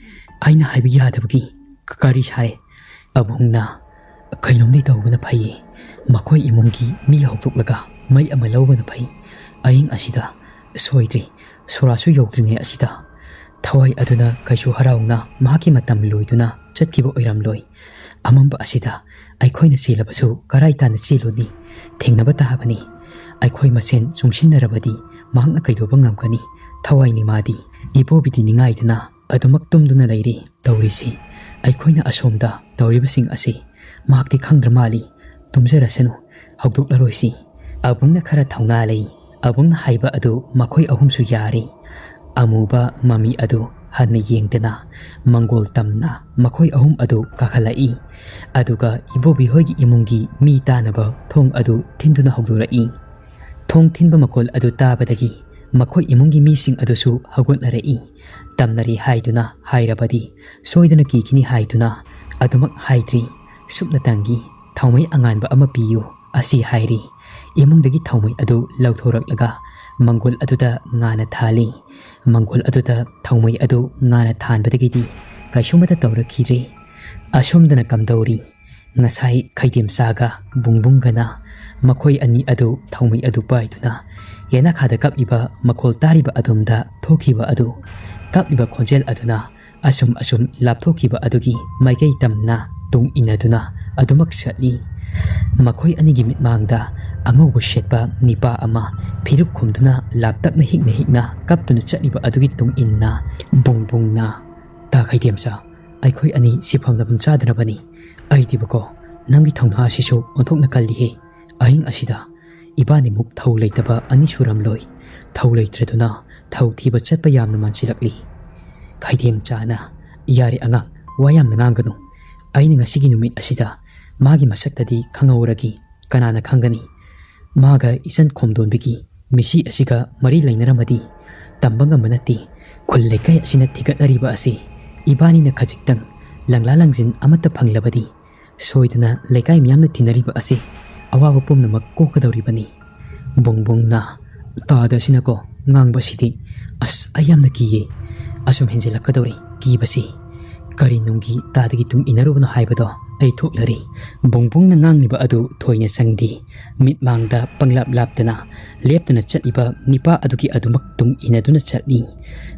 ꯑꯩꯅ ꯍꯥꯏꯕ ꯌꯥꯗꯕꯒꯤ ꯀ-, ꯀꯔꯤ ꯁꯥꯏ?" ꯑꯕꯨꯡꯅ, "ꯀꯩꯅꯣꯝꯗꯤ ꯇꯧꯕꯅ ꯐꯩꯌꯦ꯫ ꯃꯈꯣꯏ ꯏꯃꯨꯡꯒꯤ ꯃꯤ ꯍꯧꯗꯣꯛꯂꯒ ꯃꯩ ꯑꯃ ꯂꯧꯕꯅ ꯐꯩ꯫ ꯑꯍꯤꯡ ꯑꯁꯤꯗ ꯁꯣꯏꯗ꯭ꯔꯤ, ꯁꯣꯔꯥꯁꯨ ꯌꯧꯗ꯭ꯔꯤꯉꯩ ꯑꯁꯤꯗ꯫ ꯊꯋꯥꯏ ꯑꯗꯨꯅ ꯀꯩꯁꯨ ꯍꯔꯥꯎꯅ ꯃꯍꯥꯛꯀꯤ ꯃꯇꯝ ꯂꯣꯏꯗꯨꯅ ꯆꯠꯈꯤꯕ ꯑꯣꯏꯔꯝꯂꯣꯏ꯫ ꯑꯃꯝꯕ ꯑꯁꯤꯗ ꯑꯩꯈꯣꯏꯅ ꯆꯦꯜꯂꯕꯁꯨ ꯀꯔꯥꯏ ꯇꯥꯟꯅ ꯆꯦꯜꯂꯨꯅꯤ? ꯊꯦꯡꯅꯕ ꯇꯥꯕꯅꯤ꯫ ꯑꯩꯈꯣꯏ ꯃꯁꯦꯟ ꯆꯨꯡꯁꯤꯟꯅꯔꯕꯗꯤ ꯃꯍꯥꯛꯅ ꯀꯩꯗꯧꯕ ꯉꯝꯒꯅꯤ? ꯊꯋꯥꯏꯅꯤ ꯃꯥꯗꯤ꯫" ꯏꯕꯣꯕꯤꯗꯤ ꯅꯤꯡꯉꯥꯏꯗꯅ ꯑꯗꯨꯃꯛ ꯇꯨꯝꯗꯨꯅ ꯂꯩꯔꯤ꯫ ꯇꯧꯔꯤꯁꯤ, ꯑꯩꯈꯣꯏꯅ ꯑꯁꯣꯝꯗ ꯇꯧꯔꯤꯕꯁꯤꯡ ꯑꯁꯤ ꯃꯍꯥꯛꯇꯤ ꯈꯪꯗ꯭ꯔ ꯃꯥꯜꯂꯤ꯫ "ꯇꯨꯝꯖꯔꯁꯅꯨ, ꯍꯧꯗꯣꯛꯂꯔꯣꯏꯁꯤ꯫" ꯑꯕꯨꯡꯅ ꯈꯔ ꯊꯧꯅꯥ ꯂꯩ꯫ ꯑꯕꯨꯡꯅ ꯍꯥꯏꯕ ꯑꯗꯨ ꯃꯈꯣꯏ ꯑꯍꯨꯝꯁꯨ ꯌꯥꯔꯤ꯫ ꯑꯃꯨꯕ ꯃꯃꯤ ꯑꯗꯨ ꯍꯟꯅ ꯌꯦꯡꯗꯅ ꯃꯪꯒꯣꯜ ꯇꯝꯅ ꯃꯈꯣꯏ ꯑꯍꯨꯝ ꯑꯗꯨ ꯀꯥꯈꯠꯂꯛꯏ꯫ ꯑꯗꯨꯒ ꯏꯕꯣꯕꯤ ꯍꯣꯏꯒꯤ ꯏꯃꯨꯡꯒꯤ ꯃꯤ ꯇꯥꯅꯕ ꯊꯣꯡ ꯑꯗꯨ ꯊꯤꯟꯗꯨꯅ ꯍꯧꯗꯣꯔꯛꯏ꯫ ꯊꯣꯡ ꯊꯤꯟꯕ ꯃꯈꯣꯜ ꯑꯗꯨ ꯇꯥꯕꯗꯒꯤ ꯃꯈꯣꯏ ꯏꯃꯨꯡꯒꯤ ꯃꯤꯁꯤꯡ ꯑꯗꯨꯁꯨ ꯍꯧꯒꯠꯅꯔꯛꯏ꯫ ꯇꯝꯅꯔꯤ ꯍꯥꯏꯗꯨꯅ ꯍꯥꯏꯔꯕꯗꯤ ꯁꯣꯏꯗꯅ ꯀꯤꯈꯤꯅꯤ ꯍꯥꯏꯗꯨꯅ ꯑꯗꯨꯃꯛ ꯍꯥꯏꯗ꯭ꯔꯤ꯫ ꯁꯨꯞꯅꯇꯪꯒꯤ "ꯊꯥꯎꯃꯩ ꯑꯉꯥꯟꯕ ꯑꯃ ꯄꯤꯌꯨ" ꯑꯁꯤ ꯍꯥꯏꯔꯤ꯫ ꯏꯃꯨꯡꯗꯒꯤ ꯊꯥꯎꯃꯩ ꯑꯗꯨ ꯂꯧꯊꯣꯔꯛꯂꯒ ꯃꯪꯒꯣꯜ ꯑꯗꯨꯗ ꯉꯥꯅ ꯊꯥꯜꯂꯤ꯫ ꯃꯪꯒꯣꯜ ꯑꯗꯨꯗ ꯊꯥꯎꯃꯩ ꯑꯗꯨ ꯉꯥꯅ ꯊꯥꯟꯕꯗꯒꯤꯗꯤ ꯀꯩꯁꯨꯃꯇ ꯇꯧꯔꯛꯈꯤꯗ꯭ꯔꯦ꯫ ꯑꯁꯣꯝꯗꯅ ꯀꯝꯗꯧꯔꯤ? ꯉꯁꯥꯏ ꯈꯩꯗꯦꯝꯆꯥꯒ ꯕꯨꯡꯕꯨꯡꯒꯅ ꯃꯈꯣꯏ ꯑꯅꯤ ꯑꯗꯨ ꯊꯥꯎꯃꯩ ꯑꯗꯨ ꯄꯥꯏꯗꯨꯅ ꯌꯦꯅꯈꯥꯗ ꯀꯞꯂꯤꯕ ꯃꯈꯣꯜ ꯇꯥꯔꯤꯕ ꯑꯗꯣꯝꯗ ꯊꯣꯛꯈꯤꯕ ꯑꯗꯨ, ꯀꯞꯂꯤꯕ ꯈꯣꯟꯖꯦꯜ ꯑꯗꯨꯅ ꯑꯁꯨꯝ ꯑꯁꯨꯝ ꯂꯥꯞꯊꯣꯛꯈꯤꯕ ꯑꯗꯨꯒꯤ ꯃꯥꯏꯀꯩ ꯇꯝꯅ ꯇꯨꯡ ꯏꯟꯅꯗꯨꯅ ꯑꯗꯨꯃꯛ ꯆꯠꯂꯤ꯫ ꯃꯈꯣꯏ ꯑꯅꯤꯒꯤ ꯃꯤꯠꯃꯥꯡꯗ ꯑꯉꯧꯕ ꯁꯦꯠꯄ ꯅꯤꯄꯥ ꯑꯃ ꯐꯤꯔꯨꯛ ꯈꯨꯝꯗꯨꯅ ꯂꯥꯞꯇꯛꯅ ꯍꯤꯛꯅ ꯍꯤꯛꯅ ꯀꯞꯇꯨꯅ ꯆꯠꯂꯤꯕ ꯑꯗꯨꯒꯤ ꯇꯨꯡ ꯏꯟꯅ ꯕꯨꯡ ꯕꯨꯡꯅ, "ꯇꯥ ꯈꯩꯗꯦꯝꯆꯥ, ꯑꯩꯈꯣꯏ ꯑꯅꯤ ꯁꯤꯐꯝ ꯂꯝꯐꯝ ꯆꯥꯗꯅꯕꯅꯤ꯫ ꯑꯩꯗꯤꯕꯀꯣ, ꯅꯪꯒꯤ ꯊꯧꯅꯥ ꯑꯁꯤꯁꯨ ꯑꯣꯟꯊꯣꯛꯅ ꯀꯜꯂꯤꯍꯦ꯫ ꯑꯍꯤꯡ ꯑꯁꯤꯗ ꯏꯕꯥꯅꯤꯃꯨꯛ ꯊꯧ ꯂꯩꯇꯕ ꯑꯅꯤ ꯁꯨꯔꯝꯂꯣꯏ꯫ ꯊꯧ ꯂꯩꯇ꯭ꯔꯗꯨꯅ ꯊꯧ ꯊꯤꯕ ꯆꯠꯄ ꯌꯥꯝꯅ ꯃꯥꯟꯁꯤꯜꯂꯛꯂꯤ꯫" ꯈꯩꯗꯦꯝꯆꯥꯅ, "ꯌꯥꯔꯦ ꯑꯉꯥꯡ, ꯋꯥ ꯌꯥꯝꯅ ꯉꯥꯡꯒꯅꯨ꯫ ꯑꯩꯅ ꯉꯁꯤꯒꯤ ꯅꯨꯃꯤꯠ ꯑꯁꯤꯗ ꯃꯥꯒꯤ ꯃꯁꯛꯇꯗꯤ ꯈꯪꯍꯧꯔꯒꯦ꯫ ꯀꯅꯥꯅ ꯈꯪꯒꯅꯤ? ꯃꯥꯒ ꯏꯆꯟ ꯈꯣꯝꯗꯣꯟꯕꯤꯒꯤ ꯃꯤꯁꯤ ꯑꯁꯤꯒ ꯃꯔꯤ ꯂꯩꯅꯔꯝꯃꯗꯤ ꯇꯝꯕ ꯉꯝꯕ ꯅꯠꯇꯦ꯫ ꯈꯨꯜ ꯂꯩꯀꯥꯏ ꯑꯁꯤꯅ ꯊꯤꯒꯠꯅꯔꯤꯕ ꯑꯁꯤ ꯏꯕꯥꯅꯤꯅ ꯈꯖꯤꯛꯇꯪ ꯂꯪꯂꯥ ꯂꯪꯖꯤꯟ ꯑꯃꯠꯇ ꯐꯪꯂꯕꯗꯤ ꯁꯣꯏꯗꯅ ꯂꯩꯀꯥꯏ ꯃꯤꯌꯥꯝꯅ ꯊꯤꯅꯔꯤꯕ ꯑꯁꯤ ꯑꯋꯥꯕ ꯄꯨꯝꯅꯃꯛ ꯀꯣꯛꯀꯗꯧꯔꯤꯕꯅꯤ꯫" ꯕꯨꯡ ꯕꯨꯡꯅ, "ꯇꯥꯗ ꯑꯁꯤꯅꯀꯣ ꯉꯥꯡꯕꯁꯤꯗꯤ, ꯑꯁ, ꯑꯩ ꯌꯥꯝꯅ ꯀꯤꯌꯦ꯫ ꯑꯁꯨꯝ ꯍꯦꯟꯖꯤꯜꯂꯛꯀꯗꯧꯔꯦ ꯀꯤꯕꯁꯤ꯫ ꯀꯔꯤ ꯅꯨꯡꯒꯤ ꯇꯥꯗꯒꯤ ꯇꯨꯡ ꯏꯟꯅꯔꯨꯕꯅꯣ ꯍꯥꯏꯕꯗꯣ ꯑꯩ ꯊꯣꯛꯂꯔꯦ꯫" ꯕꯨꯡ ꯕꯨꯡꯅ ꯉꯥꯡꯂꯤꯕ ꯑꯗꯨ ꯊꯣꯏꯅ ꯆꯪꯗꯦ꯫ ꯃꯤꯠꯃꯥꯡꯗ ꯄꯪꯂꯥꯞ ꯂꯥꯞꯇꯅ ꯂꯦꯞꯇꯅ ꯆꯠꯂꯤꯕ ꯅꯤꯄꯥ ꯑꯗꯨꯒꯤ ꯑꯗꯨꯃꯛ ꯇꯨꯡ ꯏꯟꯅꯗꯨꯅ ꯆꯠꯂꯤ꯫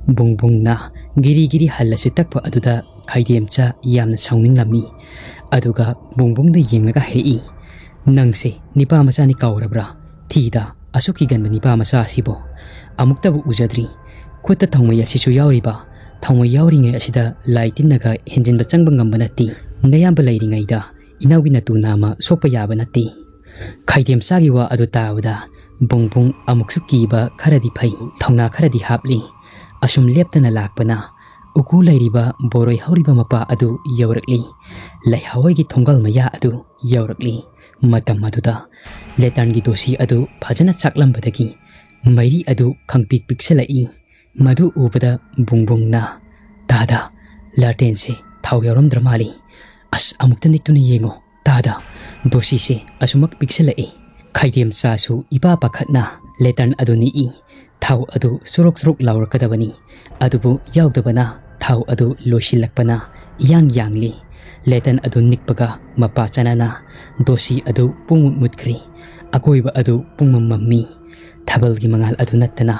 ꯕꯨꯡ ꯕꯨꯡꯅ ꯒꯤꯔꯤ ꯒꯤꯔꯤ ꯍꯜꯂꯁꯤ ꯇꯛꯄ ꯑꯗꯨꯗ ꯈꯩꯗꯦꯝꯆꯥ ꯌꯥꯝꯅ ꯁꯥꯎꯅꯤꯡꯂꯝꯃꯤ꯫ ꯑꯗꯨꯒ ꯕꯨꯡ ꯕꯨꯡꯗ ꯌꯦꯡꯂꯒ ꯍꯥꯏꯔꯛꯏ, "ꯅꯪꯁꯦ ꯅꯤꯄꯥ ꯃꯆꯥꯅꯤ ꯀꯥꯎꯔꯕ꯭ꯔꯥ? ꯊꯤꯗ, ꯑꯁꯨꯛ ꯀꯤꯒꯟꯕ ꯅꯤꯄꯥ ꯃꯆꯥ ꯑꯁꯤꯕꯨ ꯑꯃꯨꯛꯇꯕꯨ ꯎꯖꯗ꯭ꯔꯤ꯫ ꯈꯨꯠꯇ ꯊꯥꯎꯃꯩ ꯑꯁꯤꯁꯨ ꯌꯥꯎꯔꯤꯕ, ꯊꯥꯎꯃꯩ ꯌꯥꯎꯔꯤꯉꯩ ꯑꯁꯤꯗ ꯂꯥꯏ ꯇꯤꯟꯅꯒ ꯍꯦꯟꯖꯤꯟꯕ ꯆꯪꯕ ꯉꯝꯕ ꯅꯠꯇꯦ꯫ ꯅꯌꯥꯝꯕ ꯂꯩꯔꯤꯉꯩꯗ ꯏꯅꯥꯎꯒꯤ ꯅꯇꯨ ꯅꯥꯝꯃ ꯁꯣꯛꯄ ꯌꯥꯕ ꯅꯠꯇꯦ꯫" ꯈꯩꯗꯦꯝꯆꯥꯒꯤ ꯋꯥ ꯑꯗꯨ ꯇꯥꯕꯗ ꯕꯨꯡ ꯕꯨꯡ ꯑꯃꯨꯛꯁꯨ ꯀꯤꯕ ꯈꯔꯗꯤ ꯐꯩ, ꯊꯧꯅꯥ ꯈꯔꯗꯤ ꯍꯥꯞꯂꯤ꯫ ꯑꯁꯨꯝ ꯂꯦꯞꯇꯅ ꯂꯥꯛꯄꯅ ꯎꯀꯨ ꯂꯩꯔꯤꯕ ꯕꯣꯔꯣꯏ ꯍꯧꯔꯤꯕ ꯃꯄꯥ ꯑꯗꯨ ꯌꯧꯔꯛꯂꯤ꯫ ꯂꯩꯍꯥꯎꯒꯤ ꯊꯣꯡꯒꯥꯜ ꯃꯌꯥ ꯑꯗꯨ ꯌꯧꯔꯛꯂꯤ꯫ ꯃꯇꯝ ꯑꯗꯨꯗ ꯂꯦꯇꯔꯟꯒꯤ ꯗꯣꯁꯤ ꯑꯗꯨ ꯐꯖꯅ ꯆꯥꯛꯂꯝꯕꯗꯒꯤ ꯃꯩꯔꯤ ꯑꯗꯨ ꯈꯪꯄꯤꯛ ꯄꯤꯛꯁꯤꯜꯂꯛꯏ꯫ ꯃꯗꯨ ꯎꯕꯗ ꯕꯨꯡ ꯕꯨꯡꯅ, "ꯇꯥꯗ, ꯂꯥꯇꯦꯟꯁꯦ ꯊꯥꯎ ꯌꯥꯎꯔꯝꯗ꯭ꯔ ꯃꯥꯜꯂꯤ꯫ ꯑꯁ, ꯑꯃꯨꯛꯇ ꯅꯤꯛꯇꯨꯅ ꯌꯦꯡꯉꯣ꯫ ꯇꯥꯗ, ꯗꯣꯁꯤꯁꯦ ꯑꯁꯨꯃꯛ ꯄꯤꯛꯁꯤꯜꯂꯛꯏ꯫" ꯈꯩꯗꯦꯝꯆꯥꯁꯨ ꯏꯄꯥ ꯄꯥꯈꯠꯅ ꯂꯦꯇꯔꯟ ꯑꯗꯨ ꯅꯤꯛꯏ꯫ ꯊꯥꯎ ꯑꯗꯨ ꯁꯨꯔꯨꯛ ꯁꯨꯔꯨꯛ ꯂꯥꯎꯔꯛꯀꯗꯕꯅꯤ꯫ ꯑꯗꯨꯕꯨ ꯌꯥꯎꯗꯕꯅ ꯊꯥꯎ ꯑꯗꯨ ꯂꯣꯏꯁꯤꯜꯂꯛꯄꯅ ꯏꯌꯥꯡ ꯌꯥꯡꯂꯤ꯫ ꯂꯦꯇꯔꯟ ꯑꯗꯨ ꯅꯤꯛꯄꯒ ꯃꯄꯥ ꯆꯅꯥꯅ ꯗꯣꯁꯤ ꯑꯗꯨ ꯄꯨꯡꯃꯨꯠ ꯃꯨꯠꯈ꯭ꯔꯤ꯫ ꯑꯀꯣꯏꯕ ꯑꯗꯨ ꯄꯨꯡꯃꯝ ꯃꯝꯃꯤ꯫ ꯊꯥꯕꯜꯒꯤ ꯃꯉꯥꯜ ꯑꯗꯨ ꯅꯠꯇꯅ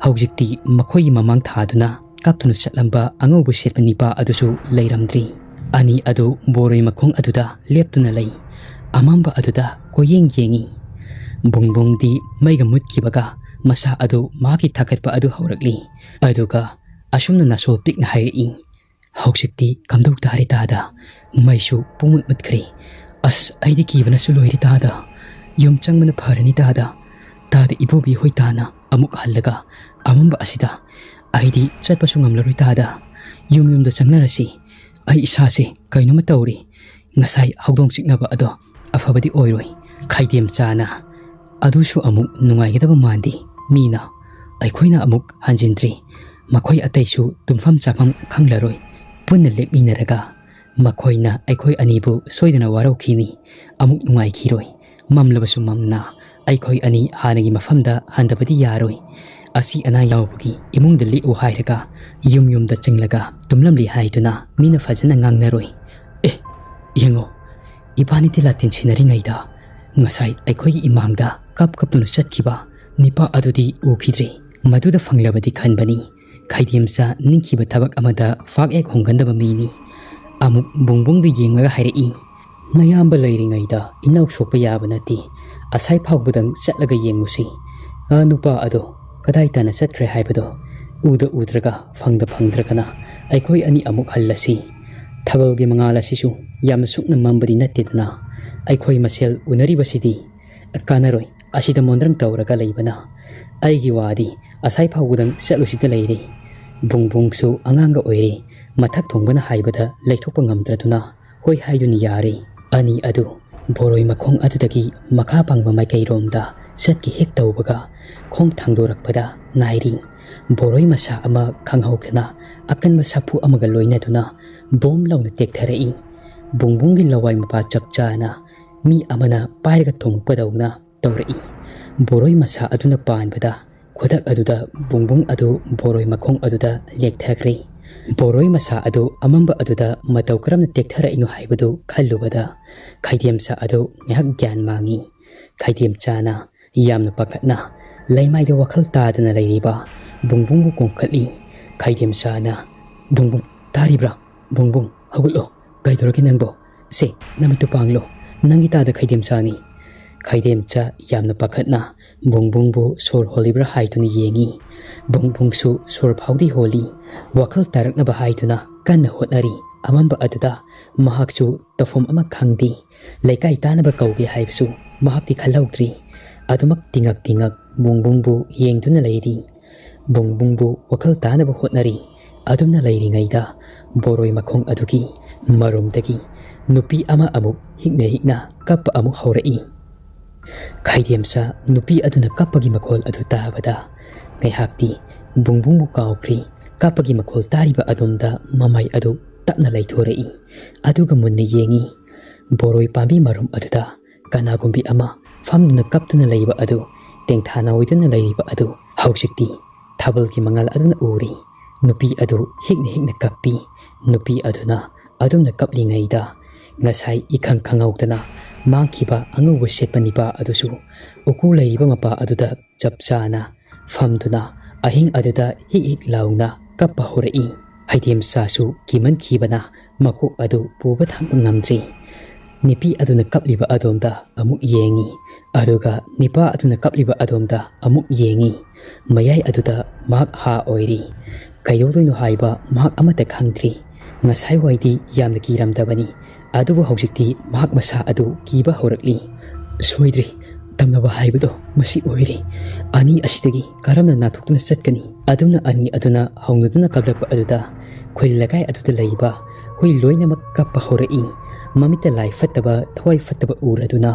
ꯍꯧꯖꯤꯛꯇꯤ ꯃꯈꯣꯏꯒꯤ ꯃꯃꯥꯡ ꯊꯥꯗꯨꯅ ꯀꯥꯞꯇꯨꯅ ꯆꯠꯂꯝꯕ ꯑꯉꯧꯕ ꯁꯦꯠꯄ ꯅꯤꯄꯥ ꯑꯗꯨꯁꯨ ꯂꯩꯔꯝꯗ꯭ꯔꯤ꯫ ꯑꯅꯤ ꯑꯗꯨ ꯕꯣꯔꯣꯏ ꯃꯈꯣꯡ ꯑꯗꯨꯗ ꯂꯦꯞꯇꯨꯅ ꯂꯩ꯫ ꯑꯃꯝꯕ ꯑꯗꯨꯗ ꯀꯣꯏꯌꯦꯡ ꯌꯦꯡꯏ꯫ ꯕꯨꯡꯕꯨꯡꯗꯤ ꯃꯩꯒ ꯃꯨꯠꯈꯤꯕꯒ ꯃꯁꯥ ꯑꯗꯨ ꯃꯍꯥꯛꯀꯤ ꯊꯥꯒꯠꯄ ꯑꯗꯨ ꯍꯧꯔꯛꯂꯤ꯫ ꯑꯗꯨꯒ ꯑꯁꯨꯝꯅ ꯅꯥꯁꯣꯜ ꯄꯤꯛꯅ ꯍꯥꯏꯔꯛꯏ, "ꯍꯧꯖꯤꯛꯇꯤ ꯀꯝꯗꯧ ꯇꯥꯔꯦ ꯇꯥꯗ? ꯃꯩꯁꯨ ꯄꯨꯡꯃꯨꯠ ꯃꯨꯠꯈ꯭ꯔꯦ꯫ ꯑꯁ, ꯑꯩꯗꯤ ꯀꯤꯕꯅꯁꯨ ꯂꯣꯏꯔꯦ ꯇꯥꯗ꯫ ꯌꯨꯝ ꯆꯪꯕꯅ ꯐꯔꯅꯤ ꯇꯥꯗ꯫ ꯇꯥꯗ ꯏꯕꯣꯕꯤ ꯍꯣꯏ ꯇꯥꯅ ꯑꯃꯨꯛ ꯍꯜꯂꯒ ꯑꯃꯝꯕ ꯑꯁꯤꯗ ꯑꯩꯗꯤ ꯆꯠꯄꯁꯨ ꯉꯝꯂꯔꯣꯏ ꯇꯥꯗ꯫ ꯌꯨꯝ ꯌꯨꯝꯗ ꯆꯪꯅꯔꯁꯤ꯫ ꯑꯩ ꯏꯁꯥꯁꯦ ꯀꯩꯅꯣꯝꯃ ꯇꯧꯔꯤ꯫ ꯉꯁꯥꯏ ꯍꯧꯗꯣꯡ ꯆꯤꯛꯅꯕ ꯑꯗꯣ ꯑꯐꯕꯗꯤ ꯑꯣꯏꯔꯣꯏ꯫ ꯈꯩꯗꯦꯝ ꯆꯥꯅ ꯑꯗꯨꯁꯨ ꯑꯃꯨꯛ ꯅꯨꯡꯉꯥꯏꯒꯗꯕ ꯃꯥꯟꯗꯦ꯫ ꯃꯤꯅ ꯑꯩꯈꯣꯏꯅ ꯑꯃꯨꯛ ꯍꯟꯖꯤꯟꯗ꯭ꯔꯤ꯫ ꯃꯈꯣꯏ ꯑꯇꯩꯁꯨ ꯇꯨꯝꯐꯝ ꯆꯥꯐꯝ ꯈꯪꯂꯔꯣꯏ꯫ ꯄꯨꯟꯅ ꯂꯦꯛꯃꯤꯟꯅꯔꯒ ꯃꯈꯣꯏꯅ ꯑꯩꯈꯣꯏ ꯑꯅꯤꯕꯨ ꯁꯣꯏꯗꯅ ꯋꯥꯔꯧꯈꯤꯅꯤ꯫ ꯑꯃꯨꯛ ꯅꯨꯡꯉꯥꯏꯈꯤꯔꯣꯏ꯫ ꯃꯝꯂꯕꯁꯨ ꯃꯝꯅ ꯑꯩꯈꯣꯏ ꯑꯅꯤ ꯍꯥꯟꯅꯒꯤ ꯃꯐꯝꯗ ꯍꯟꯗꯕꯗꯤ ꯌꯥꯔꯣꯏ꯫ ꯑꯁꯤ ꯑꯅꯥ ꯌꯥꯎꯕꯒꯤ ꯏꯃꯨꯡꯗ ꯂꯦꯛꯎ ꯍꯥꯏꯔꯒ ꯌꯨꯝ ꯌꯨꯝꯗ ꯆꯪꯂꯒ ꯇꯨꯝꯂꯝꯂꯤ ꯍꯥꯏꯗꯨꯅ ꯃꯤꯅ ꯐꯖꯅ ꯉꯥꯡꯅꯔꯣꯏ꯫ ꯑꯦ, ꯌꯦꯡꯉꯣ, ꯏꯕꯥꯅꯤꯗꯤ ꯂꯥꯇꯤꯟ ꯁꯤꯟꯅꯔꯤꯉꯩꯗ ꯉꯁꯥꯏ ꯑꯩꯈꯣꯏꯒꯤ ꯏꯃꯥꯡꯗ ꯀꯞ ꯀꯞꯇꯨꯅ ꯆꯠꯈꯤꯕ ꯅꯤꯄꯥ ꯑꯗꯨꯗꯤ ꯎꯈꯤꯗ꯭ꯔꯦ꯫ ꯃꯗꯨꯗ ꯐꯪꯂꯕꯗꯤ ꯈꯟꯕꯅꯤ꯫ ꯈꯩꯗꯦꯝꯆꯥ ꯅꯤꯡꯈꯤꯕ ꯊꯕꯛ ꯑꯃꯗ ꯐꯥꯛ ꯍꯦꯛ ꯍꯣꯡꯒꯟꯗꯕ ꯃꯤꯅꯤ꯫ ꯑꯃꯨꯛ ꯕꯨꯡꯕꯨꯡꯗ ꯌꯦꯡꯂꯒ ꯍꯥꯏꯔꯛꯏ, "ꯅꯌꯥꯝꯕ ꯂꯩꯔꯤꯉꯩꯗ ꯏꯅꯧ ꯁꯣꯛꯄ ꯌꯥꯕ ꯅꯠꯇꯦ꯫ ꯑꯁꯥꯏ ꯐꯥꯎꯕꯗꯪ ꯆꯠꯂꯒ ꯌꯦꯡꯉꯨꯁꯤ꯫ ꯑ ꯅꯨꯄꯥ ꯑꯗꯣ ꯀꯗꯥꯏ ꯇꯥꯅ ꯆꯠꯈ꯭ꯔꯦ ꯍꯥꯏꯕꯗꯣ ꯎꯗ ꯎꯗ꯭ꯔꯒ ꯐꯪꯗ ꯐꯪꯗ꯭ꯔꯒꯅ ꯑꯩꯈꯣꯏ ꯑꯅꯤ ꯑꯃꯨꯛ ꯍꯜꯂꯁꯤ꯫ ꯊꯥꯕꯜꯒꯤ ꯃꯉꯥꯜ ꯑꯁꯤꯁꯨ ꯌꯥꯝꯅ ꯁꯨꯛꯅ ꯃꯝꯕꯗꯤ ꯅꯠꯇꯦꯗꯅ꯫ ꯑꯩꯈꯣꯏ ꯃꯁꯦꯜ ꯎꯅꯔꯤꯕꯁꯤꯗꯤ ꯀꯥꯟꯅꯔꯣꯏ꯫ ꯑꯁꯤꯗ ꯃꯣꯟꯗ꯭ꯔꯪ ꯇꯧꯔꯒ ꯂꯩꯕꯅ꯫ ꯑꯩꯒꯤ ꯋꯥꯗꯤ ꯑꯁꯥꯏ ꯐꯥꯎꯕꯗꯪ ꯆꯠꯂꯨꯁꯤꯗ ꯂꯩꯔꯦ꯫ ꯕꯨꯡꯕꯨꯡꯁꯨ ꯑꯉꯥꯡꯒ ꯑꯣꯏꯔꯦ꯫ ꯃꯊꯛ ꯊꯣꯡꯕꯅ ꯍꯥꯏꯕꯗ ꯂꯩꯊꯣꯛꯄ ꯉꯝꯗ꯭ꯔꯗꯨꯅ ꯍꯣꯏ ꯍꯥꯏꯗꯨꯅ ꯌꯥꯔꯦ꯫ ꯑꯅꯤ ꯑꯗꯨ ꯕꯣꯔꯣꯏ ꯃꯈꯣꯡ ꯑꯗꯨꯗꯒꯤ ꯃꯈꯥ ꯄꯥꯡꯕ ꯃꯥꯏꯀꯩꯔꯣꯝꯗ ꯆꯠꯀꯦ ꯍꯦꯛ ꯇꯧꯕꯒ ꯈꯣꯡ ꯊꯥꯡꯗꯣꯔꯛꯄꯗ ꯉꯥꯏꯔꯤ꯫ ꯕꯣꯔꯣꯏ ꯃꯁꯥ ꯑꯃ ꯈꯪꯍꯧꯗꯅ ꯑꯀꯟꯕ ꯁꯥꯐꯨ ꯑꯃꯒ ꯂꯣꯏꯅꯗꯨꯅ ꯕꯣꯝ ꯂꯥꯎꯅ ꯇꯦꯛꯊꯔꯛꯏ꯫ ꯕꯨꯡꯕꯨꯡꯒꯤ ꯂꯋꯥꯏ ꯃꯄꯥ ꯆꯞ ꯆꯥꯅ ꯃꯤ ꯑꯃꯅ ꯄꯥꯏꯔꯒ ꯊꯣꯝꯃꯛꯄꯗꯧꯅ ꯇꯧꯔꯛꯏ꯫ ꯕꯣꯔꯣꯏ ꯃꯁꯥ ꯑꯗꯨꯅ ꯄꯥꯟꯕꯗ ꯈꯨꯗꯛ ꯑꯗꯨꯗ ꯕꯨꯡꯕꯨꯡ ꯑꯗꯨ ꯕꯣꯔꯣꯏ ꯃꯈꯣꯡ ꯑꯗꯨꯗ ꯂꯦꯛꯊꯈ꯭ꯔꯦ꯫ ꯕꯣꯔꯣꯏ ꯃꯁꯥ ꯑꯗꯨ ꯑꯃꯝꯕ ꯑꯗꯨꯗ ꯃꯇꯧ ꯀꯔꯝꯅ ꯇꯦꯛꯊꯔꯛꯏꯅꯣ ꯍꯥꯏꯕꯗꯨ ꯈꯜꯂꯨꯕꯗ ꯈꯩꯗꯦꯝꯆꯥ ꯑꯗꯨ ꯉꯥꯏꯍꯥꯛ ꯒ꯭ꯌꯥꯟ ꯃꯥꯡꯉꯤ꯫ ꯈꯩꯗꯦꯝꯆꯥꯅ ꯌꯥꯝꯅ ꯄꯥꯈꯠꯅ ꯂꯩꯃꯥꯏꯗ ꯋꯥꯈꯜ ꯇꯥꯗꯅ ꯂꯩꯔꯤꯕ ꯕꯨꯡꯕꯨꯡꯕꯨ ꯀꯣꯡꯈꯠꯂꯤ꯫ ꯈꯩꯗꯦꯝꯆꯥꯅ, "ꯕꯨꯡꯕꯨꯡ, ꯇꯥꯔꯤꯕ꯭ꯔꯥ? ꯕꯨꯡꯕꯨꯡ, ꯍꯧꯒꯠꯂꯣ꯫ ꯀꯩꯗꯧꯔꯒꯦ ꯅꯪꯕꯣ? ꯁꯦ, ꯅꯃꯤꯠꯇꯨ ꯄꯥꯡꯂꯣ꯫ "ꯅꯪꯒꯤ ꯇꯥꯗ ꯈꯩꯗꯦꯝꯆꯥꯅꯤ꯫" ꯈꯩꯗꯦꯝꯆꯥ ꯌꯥꯝꯅ ꯄꯥꯈꯠꯅ ꯕꯨꯡꯕꯨꯡꯕꯨ ꯁꯣꯔ ꯍꯣꯜꯂꯤꯕ꯭ꯔꯥ ꯍꯥꯏꯗꯨꯅ ꯌꯦꯡꯏ꯫ ꯕꯨꯡꯕꯨꯡꯁꯨ ꯁꯣꯔ ꯐꯥꯎꯗꯤ ꯍꯣꯜꯂꯤ꯫ ꯋꯥꯈꯜ ꯇꯥꯔꯛꯅꯕ ꯍꯥꯏꯗꯨꯅ ꯀꯟꯅ ꯍꯣꯠꯅꯔꯤ꯫ ꯑꯃꯝꯕ ꯑꯗꯨꯗ ꯃꯍꯥꯛꯁꯨ ꯇꯧꯐꯝ ꯑꯃ ꯈꯪꯗꯦ꯫ ꯂꯩꯀꯥꯏ ꯇꯥꯅꯕ ꯀꯧꯒꯦ ꯍꯥꯏꯕꯁꯨ ꯃꯍꯥꯛꯇꯤ ꯈꯜꯍꯧꯗ꯭ꯔꯤ꯫ ꯑꯗꯨꯃꯛ ꯇꯤꯉꯛ ꯇꯤꯉꯛ ꯕꯨꯡꯕꯨꯡꯕꯨ ꯌꯦꯡꯗꯨꯅ ꯂꯩꯔꯤ꯫ ꯕꯨꯡꯕꯨꯡꯕꯨ ꯋꯥꯈꯜ ꯇꯥꯅꯕ ꯍꯣꯠꯅꯔꯤ꯫ ꯑꯗꯨꯝꯅ ꯂꯩꯔꯤꯉꯩꯗ ꯕꯣꯔꯣꯏ ꯃꯈꯣꯡ ꯑꯗꯨꯒꯤ ꯃꯔꯨꯝꯗꯒꯤ ꯅꯨꯄꯤ ꯑꯃ ꯑꯃꯨꯛ ꯍꯤꯛꯅ ꯍꯤꯛꯅ ꯀꯞꯄ ꯑꯃꯨꯛ ꯍꯧꯔꯛꯏ꯫ ꯈꯩꯗꯦꯝꯆꯥ ꯅꯨꯄꯤ ꯑꯗꯨꯅ ꯀꯞꯄꯒꯤ ꯃꯈꯣꯜ ꯑꯗꯨ ꯇꯥꯕꯗ ꯉꯥꯏꯍꯥꯛꯇꯤ ꯕꯨꯡꯕꯨꯡꯕꯨ ꯀꯥꯎꯈ꯭ꯔꯤ꯫ ꯀꯞꯄꯒꯤ ꯃꯈꯣꯜ ꯇꯥꯔꯤꯕ ꯑꯗꯣꯝꯗ ꯃꯃꯥꯏ ꯑꯗꯨ ꯇꯞꯅ ꯂꯩꯊꯣꯔꯛꯏ꯫ ꯑꯗꯨꯒ ꯃꯨꯟꯅ ꯌꯦꯡꯏ꯫ ꯕꯣꯔꯣꯏ ꯄꯥꯝꯕꯤ ꯃꯔꯨꯝ ꯑꯗꯨꯗ ꯀꯅꯥꯒꯨꯝꯕꯤ ꯑꯃ ꯐꯝꯗꯨꯅ ꯀꯞꯇꯨꯅ ꯂꯩꯕ ꯑꯗꯨ ꯇꯦꯡꯊꯥ ꯅꯥꯎꯏꯗꯨꯅ ꯂꯩꯔꯤꯕ ꯑꯗꯨ ꯍꯧꯖꯤꯛꯇꯤ ꯊꯥꯕꯜꯒꯤ ꯃꯉꯥꯜ ꯑꯗꯨꯅ ꯎꯔꯤ꯫ ꯅꯨꯄꯤ ꯑꯗꯨ ꯍꯤꯛꯅ ꯍꯤꯛꯅ ꯀꯞꯄꯤ꯫ ꯅꯨꯄꯤ ꯑꯗꯨꯅ ꯑꯗꯨꯝꯅ ꯀꯞꯂꯤꯉꯩꯗ ꯉꯁꯥꯏ ꯏꯈꯪ ꯈꯪꯍꯧꯗꯅ ꯃꯥꯡꯈꯤꯕ ꯑꯉꯧꯕ ꯁꯦꯠꯄ ꯅꯤꯄꯥ ꯑꯗꯨꯁꯨ ꯎꯀꯨ ꯂꯩꯔꯤꯕ ꯃꯄꯥ ꯑꯗꯨꯗ ꯆꯞ ꯆꯥꯅ ꯐꯝꯗꯨꯅ ꯑꯍꯤꯡ ꯑꯗꯨꯗ ꯍꯤꯛ ꯍꯤꯛ ꯂꯥꯎꯅ ꯀꯞꯄ ꯍꯧꯔꯛꯏ꯫ ꯈꯩꯗꯦꯝꯆꯥꯁꯨ ꯀꯤꯃꯟꯈꯤꯕꯅ ꯃꯀꯣꯛ ꯑꯗꯨ ꯄꯨꯕ ꯊꯥꯡꯕ ꯉꯝꯗ꯭ꯔꯤ꯫ ꯅꯨꯄꯤ ꯑꯗꯨꯅ ꯀꯞꯂꯤꯕ ꯑꯗꯣꯝꯗ ꯑꯃꯨꯛ ꯌꯦꯡꯏ, ꯑꯗꯨꯒ ꯅꯤꯄꯥ ꯑꯗꯨꯅ ꯀꯞꯂꯤꯕ ꯑꯗꯣꯝꯗ ꯑꯃꯨꯛ ꯌꯦꯡꯏ꯫ ꯃꯌꯥꯏ ꯑꯗꯨꯗ ꯃꯍꯥꯛ ꯍꯥ ꯑꯣꯏꯔꯤ꯫ ꯀꯩꯗꯧꯗꯣꯏꯅꯣ ꯍꯥꯏꯕ ꯃꯍꯥꯛ ꯑꯃꯠꯇ ꯈꯪꯗ꯭ꯔꯤ꯫ ꯉꯁꯥꯏꯋꯥꯏꯗꯤ ꯌꯥꯝꯅ ꯀꯤꯔꯝꯗꯕꯅꯤ, ꯑꯗꯨꯕꯨ ꯍꯧꯖꯤꯛꯇꯤ ꯃꯍꯥꯛ ꯃꯁꯥ ꯑꯗꯨ ꯀꯤꯕ ꯍꯧꯔꯛꯂꯤ꯫ "ꯁꯣꯏꯗ꯭ꯔꯤ, ꯇꯝꯅꯕ ꯍꯥꯏꯕꯗꯣ ꯃꯁꯤ ꯑꯣꯏꯔꯦ꯫ ꯑꯅꯤ ꯑꯁꯤꯗꯒꯤ ꯀꯔꯝꯅ ꯅꯥꯟꯊꯣꯛꯇꯨꯅ ꯆꯠꯀꯅꯤ?" ꯑꯗꯨꯝꯅ ꯑꯅꯤ ꯑꯗꯨꯅ ꯍꯧꯅꯗꯨꯅ ꯀꯞꯂꯛꯄ ꯑꯗꯨꯗ ꯈꯨꯜ ꯂꯩꯀꯥꯏ ꯑꯗꯨꯗ ꯂꯩꯕ ꯍꯨꯏ ꯂꯣꯏꯅꯃꯛ ꯀꯞꯄ ꯍꯧꯔꯛꯏ꯫ ꯃꯃꯤꯠꯇ ꯂꯥꯏ ꯐꯠꯇꯕ, ꯊꯋꯥꯏ ꯐꯠꯇꯕ ꯎꯔꯗꯨꯅ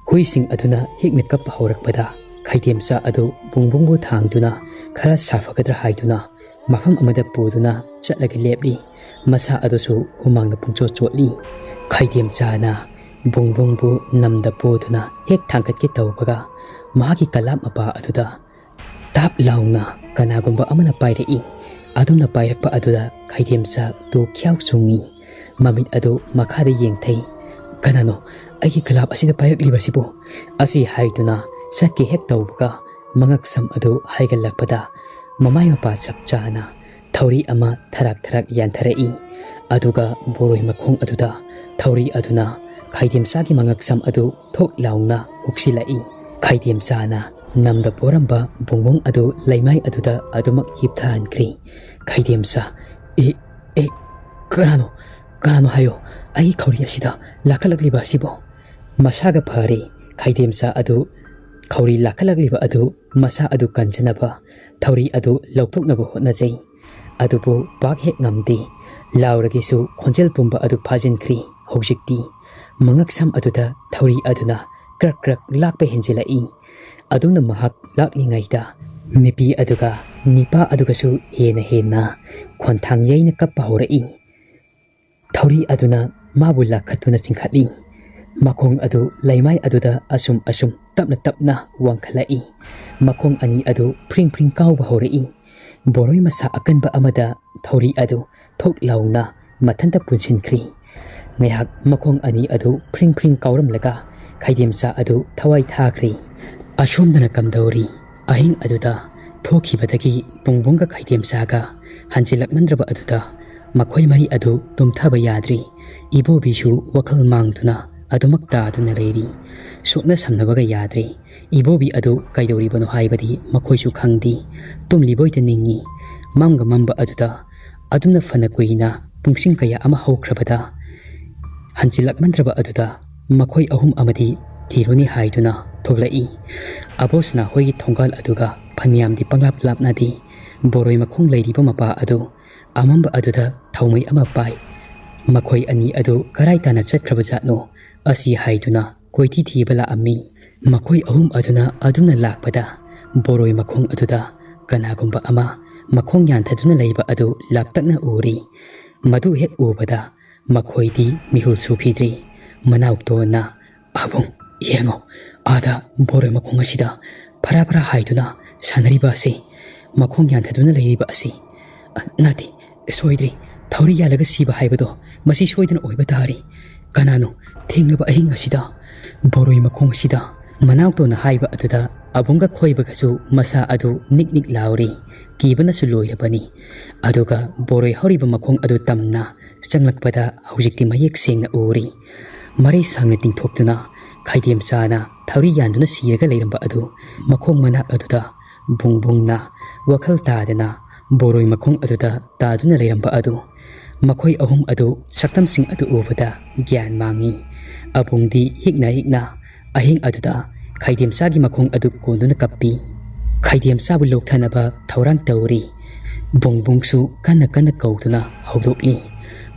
ꯍꯨꯏꯁꯤꯡ ꯑꯗꯨꯅ ꯍꯤꯛꯅ ꯀꯞꯄ ꯍꯧꯔꯛꯄꯗ ꯈꯩꯗꯦꯝꯆꯥ ꯑꯗꯨ ꯕꯨꯡꯕꯨꯡꯕꯨ ꯊꯥꯡꯗꯨꯅ ꯈꯔ ꯁꯥꯐꯒꯗ꯭ꯔꯥ ꯍꯥꯏꯗꯨꯅ ꯃꯐꯝ ꯑꯃꯗ ꯄꯨꯗꯨꯅ ꯆꯠꯂꯒ ꯂꯦꯞꯂꯤ꯫ ꯃꯁꯥ ꯑꯗꯨꯁꯨ ꯍꯨꯃꯥꯡꯅ ꯄꯨꯡꯆꯣꯠ ꯆꯣꯠꯂꯤ꯫ ꯈꯩꯗꯦꯝꯆꯥꯅ ꯕꯨꯡꯕꯨꯡꯕꯨ ꯅꯝꯗ ꯄꯨꯗꯨꯅ ꯍꯦꯛ ꯊꯥꯡꯒꯠꯀꯦ ꯇꯧꯕꯒ ꯃꯍꯥꯛꯀꯤ ꯀꯂꯥꯞ ꯃꯄꯥ ꯑꯗꯨꯗ ꯇꯥꯞ ꯂꯥꯎꯅ ꯀꯅꯥꯒꯨꯝꯕ ꯑꯃꯅ ꯄꯥꯏꯔꯛꯏ꯫ ꯑꯗꯨꯝꯅ ꯄꯥꯏꯔꯛꯄ ꯑꯗꯨꯗ ꯈꯩꯗꯦꯝꯆꯥ ꯇꯨ ꯈ꯭ꯌꯥꯎ ꯆꯨꯡꯉꯤ꯫ ꯃꯃꯤꯠ ꯑꯗꯨ ꯃꯈꯥꯗ ꯌꯦꯡꯊꯩ꯫ "ꯀꯅꯥꯅꯣ ꯑꯩꯒꯤ ꯀꯂꯥꯞ ꯑꯁꯤꯗ ꯄꯥꯏꯔꯛꯂꯤꯕꯁꯤꯕꯨ?" ꯑꯁꯤ ꯍꯥꯏꯗꯨꯅ ꯆꯠꯀꯦ ꯍꯦꯛ ꯇꯧꯕꯒ ꯃꯉꯛꯁꯝ ꯑꯗꯨ ꯍꯥꯏꯒꯠꯂꯛꯄꯗ ꯃꯃꯥꯏ ꯃꯄꯥ ꯆꯞ ꯆꯥꯅ ꯊꯧꯔꯤ ꯑꯃ ꯊꯔꯥꯛ ꯊꯔꯥꯛ ꯌꯥꯟꯊꯔꯛꯏ꯫ ꯑꯗꯨꯒ ꯕꯣꯔꯣꯏ ꯃꯈꯣꯡ ꯑꯗꯨꯗ ꯊꯧꯔꯤ ꯑꯗꯨꯅ ꯈꯩꯗꯦꯝꯆꯥꯒꯤ ꯃꯉꯛꯁꯝ ꯑꯗꯨ ꯊꯣꯛ ꯂꯥꯎꯅ ꯍꯨꯛꯁꯤꯜꯂꯛꯏ꯫ ꯈꯩꯗꯦꯝꯆꯥꯅ ꯅꯝꯗ ꯄꯣꯔꯝꯕ ꯕꯨꯡꯕꯨꯡ ꯑꯗꯨ ꯂꯩꯃꯥꯏ ꯑꯗꯨꯗ ꯑꯗꯨꯃꯛ ꯍꯤꯞꯊꯍꯟꯈ꯭ꯔꯤ꯫ ꯈꯩꯗꯦꯝꯆꯥ, "ꯑꯦ, ꯑꯦ, ꯀꯅꯥꯅꯣ? ꯀꯅꯥꯅꯣ ꯍꯥꯏꯌꯣ꯫ ꯑꯩꯒꯤ ꯈꯧꯔꯤ ꯑꯁꯤꯗ ꯂꯥꯛꯈꯠꯂꯛꯂꯤꯕ ꯑꯁꯤꯕꯣ?" ꯃꯁꯥꯒ ꯐꯔꯦ꯫ ꯈꯩꯗꯦꯝꯆꯥ ꯑꯗꯨ ꯈꯧꯔꯤ ꯂꯥꯛꯈꯠꯂꯛꯂꯤꯕ ꯑꯗꯨ ꯃꯁꯥ ꯑꯗꯨ ꯀꯟꯖꯅꯕ ꯊꯧꯔꯤ ꯑꯗꯨ ꯂꯧꯊꯣꯛꯅꯕ ꯍꯣꯠꯅꯖꯩ꯫ ꯑꯗꯨꯕꯨ ꯄꯥꯛ ꯍꯦꯛ ꯉꯝꯗꯦ꯫ ꯂꯥꯎꯔꯒꯦꯁꯨ ꯈꯣꯟꯖꯦꯜ ꯄꯨꯝꯕ ꯑꯗꯨ ꯐꯥꯖꯤꯟꯈ꯭ꯔꯤ꯫ ꯍꯧꯖꯤꯛꯇꯤ ꯃꯉꯛꯁꯝ ꯑꯗꯨꯗ ꯊꯧꯔꯤ ꯑꯗꯨꯅ ꯀ꯭ꯔꯛ ꯀ꯭ꯔꯛ ꯂꯥꯛꯄ ꯍꯦꯟꯖꯤꯜꯂꯛꯏ꯫ ꯑꯗꯨꯝꯅ ꯃꯍꯥꯛ ꯂꯥꯛꯂꯤꯉꯩꯗ ꯅꯨꯄꯤ ꯑꯗꯨꯒ ꯅꯤꯄꯥ ꯑꯗꯨꯒꯁꯨ ꯍꯦꯟꯅ ꯍꯦꯟꯅ ꯈꯣꯟꯊꯥꯡ ꯌꯩꯅ ꯀꯞꯄ ꯍꯧꯔꯛꯏ꯫ ꯊꯧꯔꯤ ꯑꯗꯨꯅ ꯃꯥꯕꯨ ꯂꯥꯛꯈꯠꯇꯨꯅ ꯆꯤꯡꯈꯠꯂꯤ꯫ ꯃꯈꯣꯡ ꯑꯗꯨ ꯂꯩꯃꯥꯏ ꯑꯗꯨꯗ ꯑꯁꯨꯝ ꯑꯁꯨꯝ ꯇꯞꯅ ꯇꯞꯅ ꯋꯥꯡꯈꯠꯂꯛꯏ꯫ ꯃꯈꯣꯡ ꯑꯅꯤ ꯑꯗꯨ ꯐ꯭ꯔꯤꯡ ꯐ꯭ꯔꯤꯡ ꯀꯥꯎꯕ ꯍꯧꯔꯛꯏ꯫ ꯕꯣꯔꯣꯏ ꯃꯁꯥ ꯑꯀꯟꯕ ꯑꯃꯗ ꯊꯧꯔꯤ ꯑꯗꯨ ꯊꯣꯛ ꯂꯥꯎꯅ ꯃꯊꯟꯇ ꯄꯨꯟꯁꯤꯟꯈ꯭ꯔꯤ꯫ ꯉꯥꯏꯍꯥꯛ ꯃꯈꯣꯡ ꯑꯅꯤ ꯑꯗꯨ ꯐ꯭ꯔꯤꯡ ꯐ꯭ꯔꯤꯡ ꯀꯥꯎꯔꯝꯂꯒ ꯈꯩꯗꯦꯝꯆꯥ ꯑꯗꯨ ꯊꯋꯥꯏ ꯊꯥꯈ꯭ꯔꯤ꯫ ꯑꯁꯣꯝꯗꯅ ꯀꯝꯗꯧꯔꯤ? ꯑꯍꯤꯡ ꯑꯗꯨꯗ ꯊꯣꯛꯈꯤꯕꯗꯒꯤ ꯕꯨꯡꯕꯨꯡꯒ ꯈꯩꯗꯦꯝꯆꯥꯒ ꯍꯟꯖꯤꯜꯂꯛꯃꯟꯗ꯭ꯔꯕ ꯑꯗꯨꯗ ꯃꯈꯣꯏ ꯃꯔꯤ ꯑꯗꯨ ꯇꯨꯝꯊꯕ ꯌꯥꯗ꯭ꯔꯤ꯫ ꯏꯕꯣꯕꯤꯁꯨ ꯋꯥꯈꯜ ꯃꯥꯡꯗꯨꯅ ꯑꯗꯨꯃꯛ ꯇꯥꯗꯨꯅ ꯂꯩꯔꯤ꯫ ꯁꯣꯛꯅ ꯁꯝꯅꯕꯒ ꯌꯥꯗ꯭ꯔꯤ꯫ ꯏꯕꯣꯕꯤ ꯑꯗꯨ ꯀꯩꯗꯧꯔꯤꯕꯅꯣ ꯍꯥꯏꯕꯗꯤ ꯃꯈꯣꯏꯁꯨ ꯈꯪꯗꯦ꯫ ꯇꯨꯝꯂꯤꯕꯣꯏꯗ ꯅꯤꯡꯏ꯫ ꯃꯝꯒ ꯃꯝꯕ ꯑꯗꯨꯗ ꯑꯗꯨꯝꯅ ꯐꯅ ꯀꯨꯏꯅ ꯄꯨꯡꯁꯤꯡ ꯀꯌꯥ ꯑꯃ ꯍꯧꯈ꯭ꯔꯕꯗ ꯍꯟꯖꯤꯜꯂꯛꯃꯟꯗ꯭ꯔꯕ ꯑꯗꯨꯗ ꯃꯈꯣꯏ ꯑꯍꯨꯝ ꯑꯃꯗꯤ ꯊꯤꯔꯨꯅꯤ ꯍꯥꯏꯗꯨꯅ ꯊꯣꯛꯂꯛꯏ꯫ ꯑꯕꯣꯁꯅꯥ ꯍꯣꯏꯒꯤ ꯊꯣꯡꯒꯥꯜ ꯑꯗꯨꯒ ꯐꯅꯌꯥꯝꯗꯤ ꯄꯪꯂꯥꯞ ꯂꯥꯞꯅꯗꯦ꯫ ꯕꯣꯔꯣꯏ ꯃꯈꯣꯡ ꯂꯩꯔꯤꯕ ꯃꯄꯥ ꯑꯗꯨ ꯑꯃꯝꯕ ꯑꯗꯨꯗ ꯊꯥꯎꯃꯩ ꯑꯃ ꯄꯥꯏ꯫ ꯃꯈꯣꯏ ꯑꯅꯤ ꯑꯗꯨ ꯀꯔꯥꯏ ꯇꯥꯅ ꯆꯠꯈ꯭ꯔꯕ ꯖꯥꯠꯅꯣ ꯑꯁꯤ ꯍꯥꯏꯗꯨꯅ ꯀꯣꯏꯊꯤ ꯊꯤꯕ ꯂꯥꯛꯑꯝꯃꯤ꯫ ꯃꯈꯣꯏ ꯑꯍꯨꯝ ꯑꯗꯨꯅ ꯑꯗꯨꯝꯅ ꯂꯥꯛꯄꯗ ꯕꯣꯔꯣꯏ ꯃꯈꯣꯡ ꯑꯗꯨꯗ ꯀꯅꯥꯒꯨꯝꯕ ꯑꯃ ꯃꯈꯣꯡ ꯌꯥꯟꯊꯗꯨꯅ ꯂꯩꯕ ꯑꯗꯨ ꯂꯥꯞꯇꯛꯅ ꯎꯔꯤ꯫ ꯃꯗꯨ ꯍꯦꯛ ꯎꯕꯗ ꯃꯈꯣꯏꯗꯤ ꯃꯤꯍꯨꯜ ꯁꯨꯈꯤꯗ꯭ꯔꯤ꯫ ꯃꯅꯥꯎꯇꯣꯟꯅ, "ꯑꯕꯨꯡ, ꯌꯦꯡꯉꯣ, ꯑꯥꯗ ꯕꯣꯔꯣꯏ ꯃꯈꯣꯡ ꯑꯁꯤꯗ ꯐꯔꯥ ꯐꯔꯥ ꯍꯥꯏꯗꯨꯅ ꯁꯥꯟꯅꯔꯤꯕ ꯑꯁꯤ, ꯃꯈꯣꯡ ꯌꯥꯟꯊꯗꯨꯅ ꯂꯩꯔꯤꯕ ꯑꯁꯤ, ꯑ, ꯅꯠꯇꯦ, ꯁꯣꯏꯗ꯭ꯔꯤ, ꯊꯧꯔꯤ ꯌꯥꯜꯂꯒ ꯁꯤꯕ ꯍꯥꯏꯕꯗꯣ ꯃꯁꯤ ꯁꯣꯏꯗꯅ ꯑꯣꯏꯕ ꯇꯥꯔꯤ꯫ ꯀꯅꯥꯅꯣ ꯊꯦꯡꯂꯕ ꯑꯍꯤꯡ ꯑꯁꯤꯗ ꯕꯣꯔꯣꯏ ꯃꯈꯣꯡ ꯑꯁꯤꯗ?" ꯃꯅꯥꯎꯇꯣꯟꯅ ꯍꯥꯏꯕ ꯑꯗꯨꯗ ꯑꯕꯨꯡꯒ ꯈꯣꯏꯕꯒꯁꯨ ꯃꯁꯥ ꯑꯗꯨ ꯅꯤꯛ ꯅꯤꯛ ꯂꯥꯎꯔꯤ꯫ ꯀꯤꯕꯅꯁꯨ ꯂꯣꯏꯔꯕꯅꯤ꯫ ꯑꯗꯨꯒ ꯕꯣꯔꯣꯏ ꯍꯧꯔꯤꯕ ꯃꯈꯣꯡ ꯑꯗꯨ ꯇꯝꯅ ꯆꯪꯂꯛꯄꯗ ꯍꯧꯖꯤꯛꯇꯤ ꯃꯌꯦꯛ ꯁꯦꯡꯅ ꯎꯔꯤ꯫ ꯃꯔꯩ ꯁꯥꯡꯅ ꯇꯤꯡꯊꯣꯛꯇꯨꯅ ꯈꯩꯗꯦꯝꯆꯥꯅ ꯊꯧꯔꯤ ꯌꯥꯟꯗꯨꯅ ꯁꯤꯔꯒ ꯂꯩꯔꯝꯕ ꯑꯗꯨ ꯃꯈꯣꯡ ꯃꯅꯥꯛ ꯑꯗꯨꯗ ꯕꯨꯡ ꯕꯨꯡꯅ ꯋꯥꯈꯜ ꯇꯥꯗꯅ ꯕꯣꯔꯣꯏ ꯃꯈꯣꯡ ꯑꯗꯨꯗ ꯇꯥꯗꯨꯅ ꯂꯩꯔꯝꯕ ꯑꯗꯨ, ꯃꯈꯣꯏ ꯑꯍꯨꯝ ꯑꯗꯨ ꯁꯛꯇꯝꯁꯤꯡ ꯑꯗꯨ ꯎꯕꯗ ꯒ꯭ꯌꯥꯟ ꯃꯥꯡꯉꯤ꯫ ꯑꯕꯨꯡꯗꯤ ꯍꯤꯛꯅ ꯍꯤꯛꯅ ꯑꯍꯤꯡ ꯑꯗꯨꯗ ꯈꯩꯗꯦꯝꯆꯥꯒꯤ ꯃꯈꯣꯡ ꯑꯗꯨ ꯀꯣꯟꯗꯨꯅ ꯀꯞꯄꯤ꯫ ꯈꯩꯗꯦꯝꯆꯥꯕꯨ ꯂꯧꯊꯅꯕ ꯊꯧꯔꯥꯡ ꯇꯧꯔꯤ꯫ ꯕꯨꯡ ꯕꯨꯡꯁꯨ ꯀꯟꯅ ꯀꯟꯅ ꯀꯧꯗꯨꯅ ꯍꯧꯗꯣꯛꯂꯤ꯫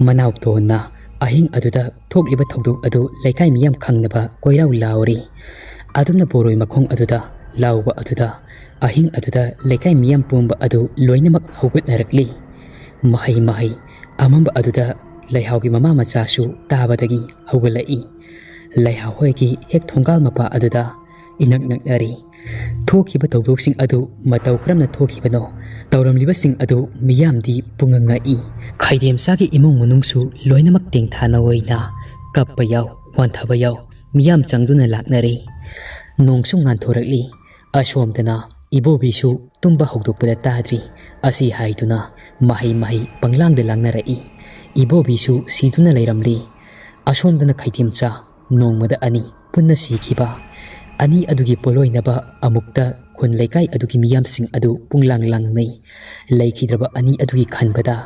ꯃꯅꯥꯎꯇꯣꯟꯅ ꯑꯍꯤꯡ ꯑꯗꯨꯗ ꯊꯣꯛꯂꯤꯕ ꯊꯧꯗꯣꯛ ꯑꯗꯨ ꯂꯩꯀꯥꯏ ꯃꯤꯌꯥꯝ ꯈꯪꯅꯕ ꯀꯣꯏꯔꯥꯎ ꯂꯥꯎꯔꯤ꯫ ꯑꯗꯨꯝꯅ ꯕꯣꯔꯣꯏ ꯃꯈꯣꯡ ꯑꯗꯨꯗ ꯂꯥꯎꯕ ꯑꯗꯨꯗ ꯑꯍꯤꯡ ꯑꯗꯨꯗ ꯂꯩꯀꯥꯏ ꯃꯤꯌꯥꯝ ꯄꯨꯝꯕ ꯑꯗꯨ ꯂꯣꯏꯅꯃꯛ ꯍꯧꯒꯠꯅꯔꯛꯂꯤ꯫ ꯃꯍꯩ ꯃꯍꯩ ꯑꯃꯝꯕ ꯑꯗꯨꯗ ꯂꯩꯍꯥꯎꯒꯤ ꯃꯃꯥ ꯃꯆꯥꯁꯨ ꯇꯥꯕꯗꯒꯤ ꯍꯧꯒꯠꯂꯛꯏ꯫ ꯂꯩꯍꯥꯎ ꯍꯣꯏꯒꯤ ꯍꯦꯛ ꯊꯣꯡꯒꯥꯜ ꯃꯄꯥ ꯑꯗꯨꯗ ꯏꯅꯛ ꯅꯛꯅꯔꯤ꯫ ꯊꯣꯛꯈꯤꯕ ꯊꯧꯗꯣꯛꯁꯤꯡ ꯑꯗꯨ ꯃꯇꯧ ꯀꯔꯝꯅ ꯊꯣꯛꯈꯤꯕꯅꯣ, ꯇꯧꯔꯝꯂꯤꯕꯁꯤꯡ ꯑꯗꯨ ꯃꯤꯌꯥꯝꯗꯤ ꯄꯨꯡꯉꯛ ꯉꯛꯏ꯫ ꯈꯩꯗꯦꯝꯆꯥꯒꯤ ꯏꯃꯨꯡ ꯃꯅꯨꯡꯁꯨ ꯂꯣꯏꯅꯃꯛ ꯇꯦꯡꯊꯥꯅ ꯑꯣꯏꯅ ꯀꯞꯄ ꯌꯥꯎ, ꯋꯥꯟꯊꯕ ꯌꯥꯎ, ꯃꯤꯌꯥꯝ ꯆꯪꯗꯨꯅ ꯂꯥꯛꯅꯔꯦ꯫ ꯅꯣꯡꯁꯨ ꯉꯥꯟꯊꯣꯔꯛꯂꯤ꯫ ꯑꯁꯣꯝꯗꯅ ꯏꯕꯣꯕꯤꯁꯨ ꯇꯨꯝꯕ ꯍꯧꯗꯣꯛꯄꯗ ꯇꯥꯗ꯭ꯔꯤ꯫ ꯑꯁꯤ ꯍꯥꯏꯗꯨꯅ ꯃꯍꯩ ꯃꯍꯩ ꯄꯪꯂꯥꯡꯗ ꯂꯥꯡꯅꯔꯛꯏ꯫ ꯏꯕꯣꯕꯤꯁꯨ ꯁꯤꯗꯨꯅ ꯂꯩꯔꯝꯂꯤ꯫ ꯑꯁꯣꯝꯗꯅ ꯈꯩꯗꯦꯝꯆꯥ ꯅꯣꯡꯃꯗ ꯑꯅꯤ ꯄꯨꯟꯅ ꯁꯤꯈꯤꯕ꯫ ꯑꯅꯤ ꯑꯗꯨꯒꯤ ꯄꯣꯠꯂꯣꯏꯅꯕ ꯑꯃꯨꯛꯇ ꯈꯨꯟ ꯂꯩꯀꯥꯏ ꯑꯗꯨꯒꯤ ꯃꯤꯌꯥꯝꯁꯤꯡ ꯑꯗꯨ ꯄꯨꯡꯂꯥꯡ ꯂꯥꯡꯅꯩ꯫ ꯂꯩꯈꯤꯗ꯭ꯔꯕ ꯑꯅꯤ ꯑꯗꯨꯒꯤ ꯈꯟꯕꯗ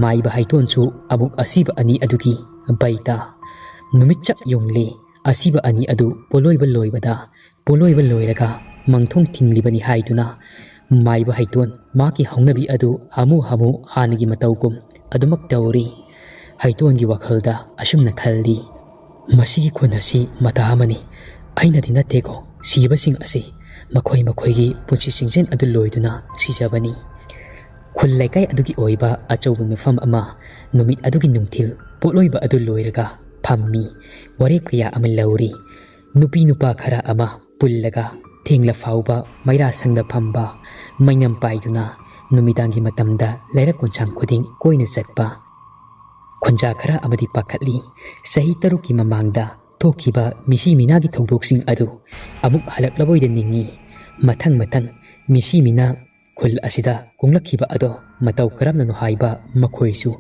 ꯃꯥꯏꯕ ꯍꯩꯇꯣꯟꯁꯨ ꯑꯃꯨꯛ ꯑꯁꯤꯕ ꯑꯅꯤ ꯑꯗꯨꯒꯤ ꯕꯩꯇ꯫ ꯅꯨꯃꯤꯠ ꯆꯞ ꯌꯨꯡꯂꯤ꯫ ꯑꯁꯤꯕ ꯑꯅꯤ ꯑꯗꯨ ꯄꯣꯠꯂꯣꯏꯕ ꯂꯣꯏꯕꯗ, ꯄꯣꯠꯂꯣꯏꯕ ꯂꯣꯏꯔꯒ ꯃꯪꯊꯣꯡ ꯊꯤꯡꯂꯤꯕꯅꯤ ꯍꯥꯏꯗꯨꯅ ꯃꯥꯏꯕ ꯍꯩꯇꯣꯟ ꯃꯍꯥꯛꯀꯤ ꯍꯧꯅꯕꯤ ꯑꯗꯨ ꯍꯥꯃꯨ ꯍꯥꯃꯨ ꯍꯥꯟꯅꯒꯤ ꯃꯇꯧꯒꯨꯝ ꯑꯗꯨꯃꯛ ꯇꯧꯔꯤ꯫ ꯍꯩꯇꯣꯟꯒꯤ ꯋꯥꯈꯜꯗ ꯑꯁꯨꯝꯅ ꯈꯜꯂꯤ, "ꯃꯁꯤꯒꯤ ꯈꯨꯟ ꯑꯁꯤ ꯃꯇꯥ ꯑꯃꯅꯤ꯫ ꯑꯩꯅꯗꯤ ꯅꯠꯇꯦꯀꯣ ꯁꯤꯕꯁꯤꯡ ꯑꯁꯤ꯫ ꯃꯈꯣꯏ ꯃꯈꯣꯏꯒꯤ ꯄꯨꯟꯁꯤ ꯆꯤꯡꯖꯦꯜ ꯑꯗꯨ ꯂꯣꯏꯗꯨꯅ ꯁꯤꯖꯕꯅꯤ꯫" ꯈꯨꯜ ꯂꯩꯀꯥꯏ ꯑꯗꯨꯒꯤ ꯑꯣꯏꯕ ꯑꯆꯧꯕ ꯃꯤꯐꯝ ꯑꯃ ꯅꯨꯃꯤꯠ ꯑꯗꯨꯒꯤ ꯅꯨꯡꯊꯤꯜ ꯄꯣꯠꯂꯣꯏꯕ ꯑꯗꯨ ꯂꯣꯏꯔꯒ ꯐꯝꯃꯤ꯫ ꯋꯥꯔꯦꯞ ꯀꯌꯥ ꯑꯃ ꯂꯧꯔꯤ꯫ ꯅꯨꯄꯤ ꯅꯨꯄꯥ ꯈꯔ ꯑꯃ ꯄꯨꯜꯂꯒ ꯊꯦꯡꯂ ꯐꯥꯎꯕ ꯃꯩꯔꯥ ꯁꯪꯗ ꯐꯝꯕ, ꯃꯩꯅꯝ ꯄꯥꯏꯗꯨꯅ ꯅꯨꯃꯤꯗꯥꯡꯒꯤ ꯃꯇꯝꯗ ꯂꯩꯔꯛ ꯀꯣꯟꯁꯥꯡ ꯈꯨꯗꯤꯡ ꯀꯣꯏꯅ ꯆꯠꯄ꯫ ꯈꯨꯟꯖꯥ ꯈꯔ ꯑꯃꯗꯤ ꯄꯥꯈꯠꯂꯤ꯫ ꯆꯍꯤ ꯇꯔꯨꯛꯀꯤ ꯃꯃꯥꯡꯗ ꯊꯣꯛꯈꯤꯕ ꯃꯤꯁꯤ ꯃꯤꯅꯥꯒꯤ ꯊꯧꯗꯣꯛꯁꯤꯡ ꯑꯗꯨ ꯑꯃꯨꯛ ꯍꯜꯂꯛꯂꯕꯣꯏꯗ ꯅꯤꯡꯏ꯫ ꯃꯊꯪ ꯃꯊꯪ ꯃꯤꯁꯤ ꯃꯤꯅꯥ ꯈꯨꯜ ꯑꯁꯤꯗ ꯀꯨꯡꯂꯛꯈꯤꯕ ꯑꯗꯣ ꯃꯇꯧ ꯀꯔꯝꯅꯅꯣ ꯍꯥꯏꯕ ꯃꯈꯣꯏꯁꯨ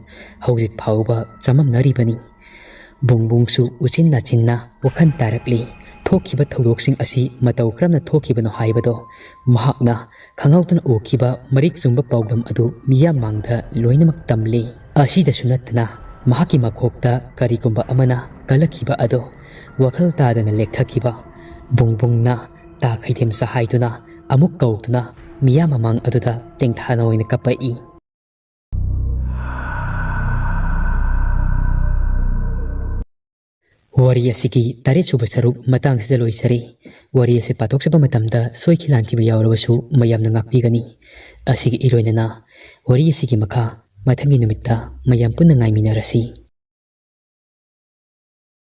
ꯍꯧꯖꯤꯛ ꯐꯥꯎꯕ ꯆꯃꯝꯅꯔꯤꯕꯅꯤ꯫ ꯕꯨꯡꯕꯨꯡꯁꯨ ꯎꯆꯤꯟ ꯅꯥꯆꯤꯟꯅ ꯋꯥꯈꯜ ꯇꯥꯔꯛꯂꯤ꯫ ꯊꯣꯛꯈꯤꯕ ꯊꯧꯗꯣꯛꯁꯤꯡ ꯑꯁꯤ ꯃꯇꯧ ꯀꯔꯝꯅ ꯊꯣꯛꯈꯤꯕꯅꯣ ꯍꯥꯏꯕꯗꯣ꯫ ꯃꯍꯥꯛꯅ ꯈꯪꯍꯧꯗꯅ ꯎꯈꯤꯕ ꯃꯔꯤꯛ ꯆꯨꯝꯕ ꯄꯥꯎꯗꯝ ꯑꯗꯨ ꯃꯤꯌꯥꯝ ꯃꯥꯡꯗ ꯂꯣꯏꯅꯃꯛ ꯇꯝꯂꯤ꯫ ꯑꯁꯤꯗꯁꯨ ꯅꯠꯇꯅ, ꯃꯍꯥꯛꯀꯤ ꯃꯀꯣꯛꯇ ꯀꯔꯤꯒꯨꯝꯕ ꯑꯃꯅ ꯀꯜꯂꯛꯈꯤꯕ ꯑꯗꯣ ꯋꯥꯈꯜ ꯇꯥꯗꯅ ꯂꯦꯛꯊꯈꯤꯕ꯫ ꯕꯨꯡꯕꯨꯡꯅ ꯇꯥ ꯈꯩꯗꯦꯝꯆꯥ ꯍꯥꯏꯗꯨꯅ ꯑꯃꯨꯛ ꯀꯧꯗꯨꯅ ꯃꯤꯌꯥꯝ ꯃꯃꯥꯡ ꯑꯗꯨꯗ ꯇꯦꯡꯊꯥꯅ ꯑꯣꯏꯅ ꯀꯞꯄꯛꯏ꯫ ꯋꯥꯔꯤ ꯑꯁꯤꯒꯤ ꯇꯔꯦꯠꯁꯨꯕ ꯁꯔꯨꯛ ꯃꯇꯥꯡꯁꯤꯗ ꯂꯣꯏꯖꯔꯦ꯫ ꯋꯥꯔꯤ ꯑꯁꯤ ꯄꯥꯊꯣꯛꯆꯕ ꯃꯇꯝꯗ ꯁꯣꯏꯈꯤ ꯂꯥꯟꯈꯤꯕ ꯌꯥꯎꯔꯕꯁꯨ ꯃꯌꯥꯝꯅ ꯉꯥꯛꯄꯤꯒꯅꯤ꯫ ꯑꯁꯤꯒ ꯏꯔꯣꯏꯅꯅ ꯋꯥꯔꯤ ꯑꯁꯤꯒꯤ ꯃꯈꯥ ꯃꯊꯪꯒꯤ ꯅꯨꯃꯤꯠꯇ ꯃꯌꯥꯝ ꯄꯨꯟꯅ ꯉꯥꯏꯃꯤꯟꯅꯔꯁꯤ꯫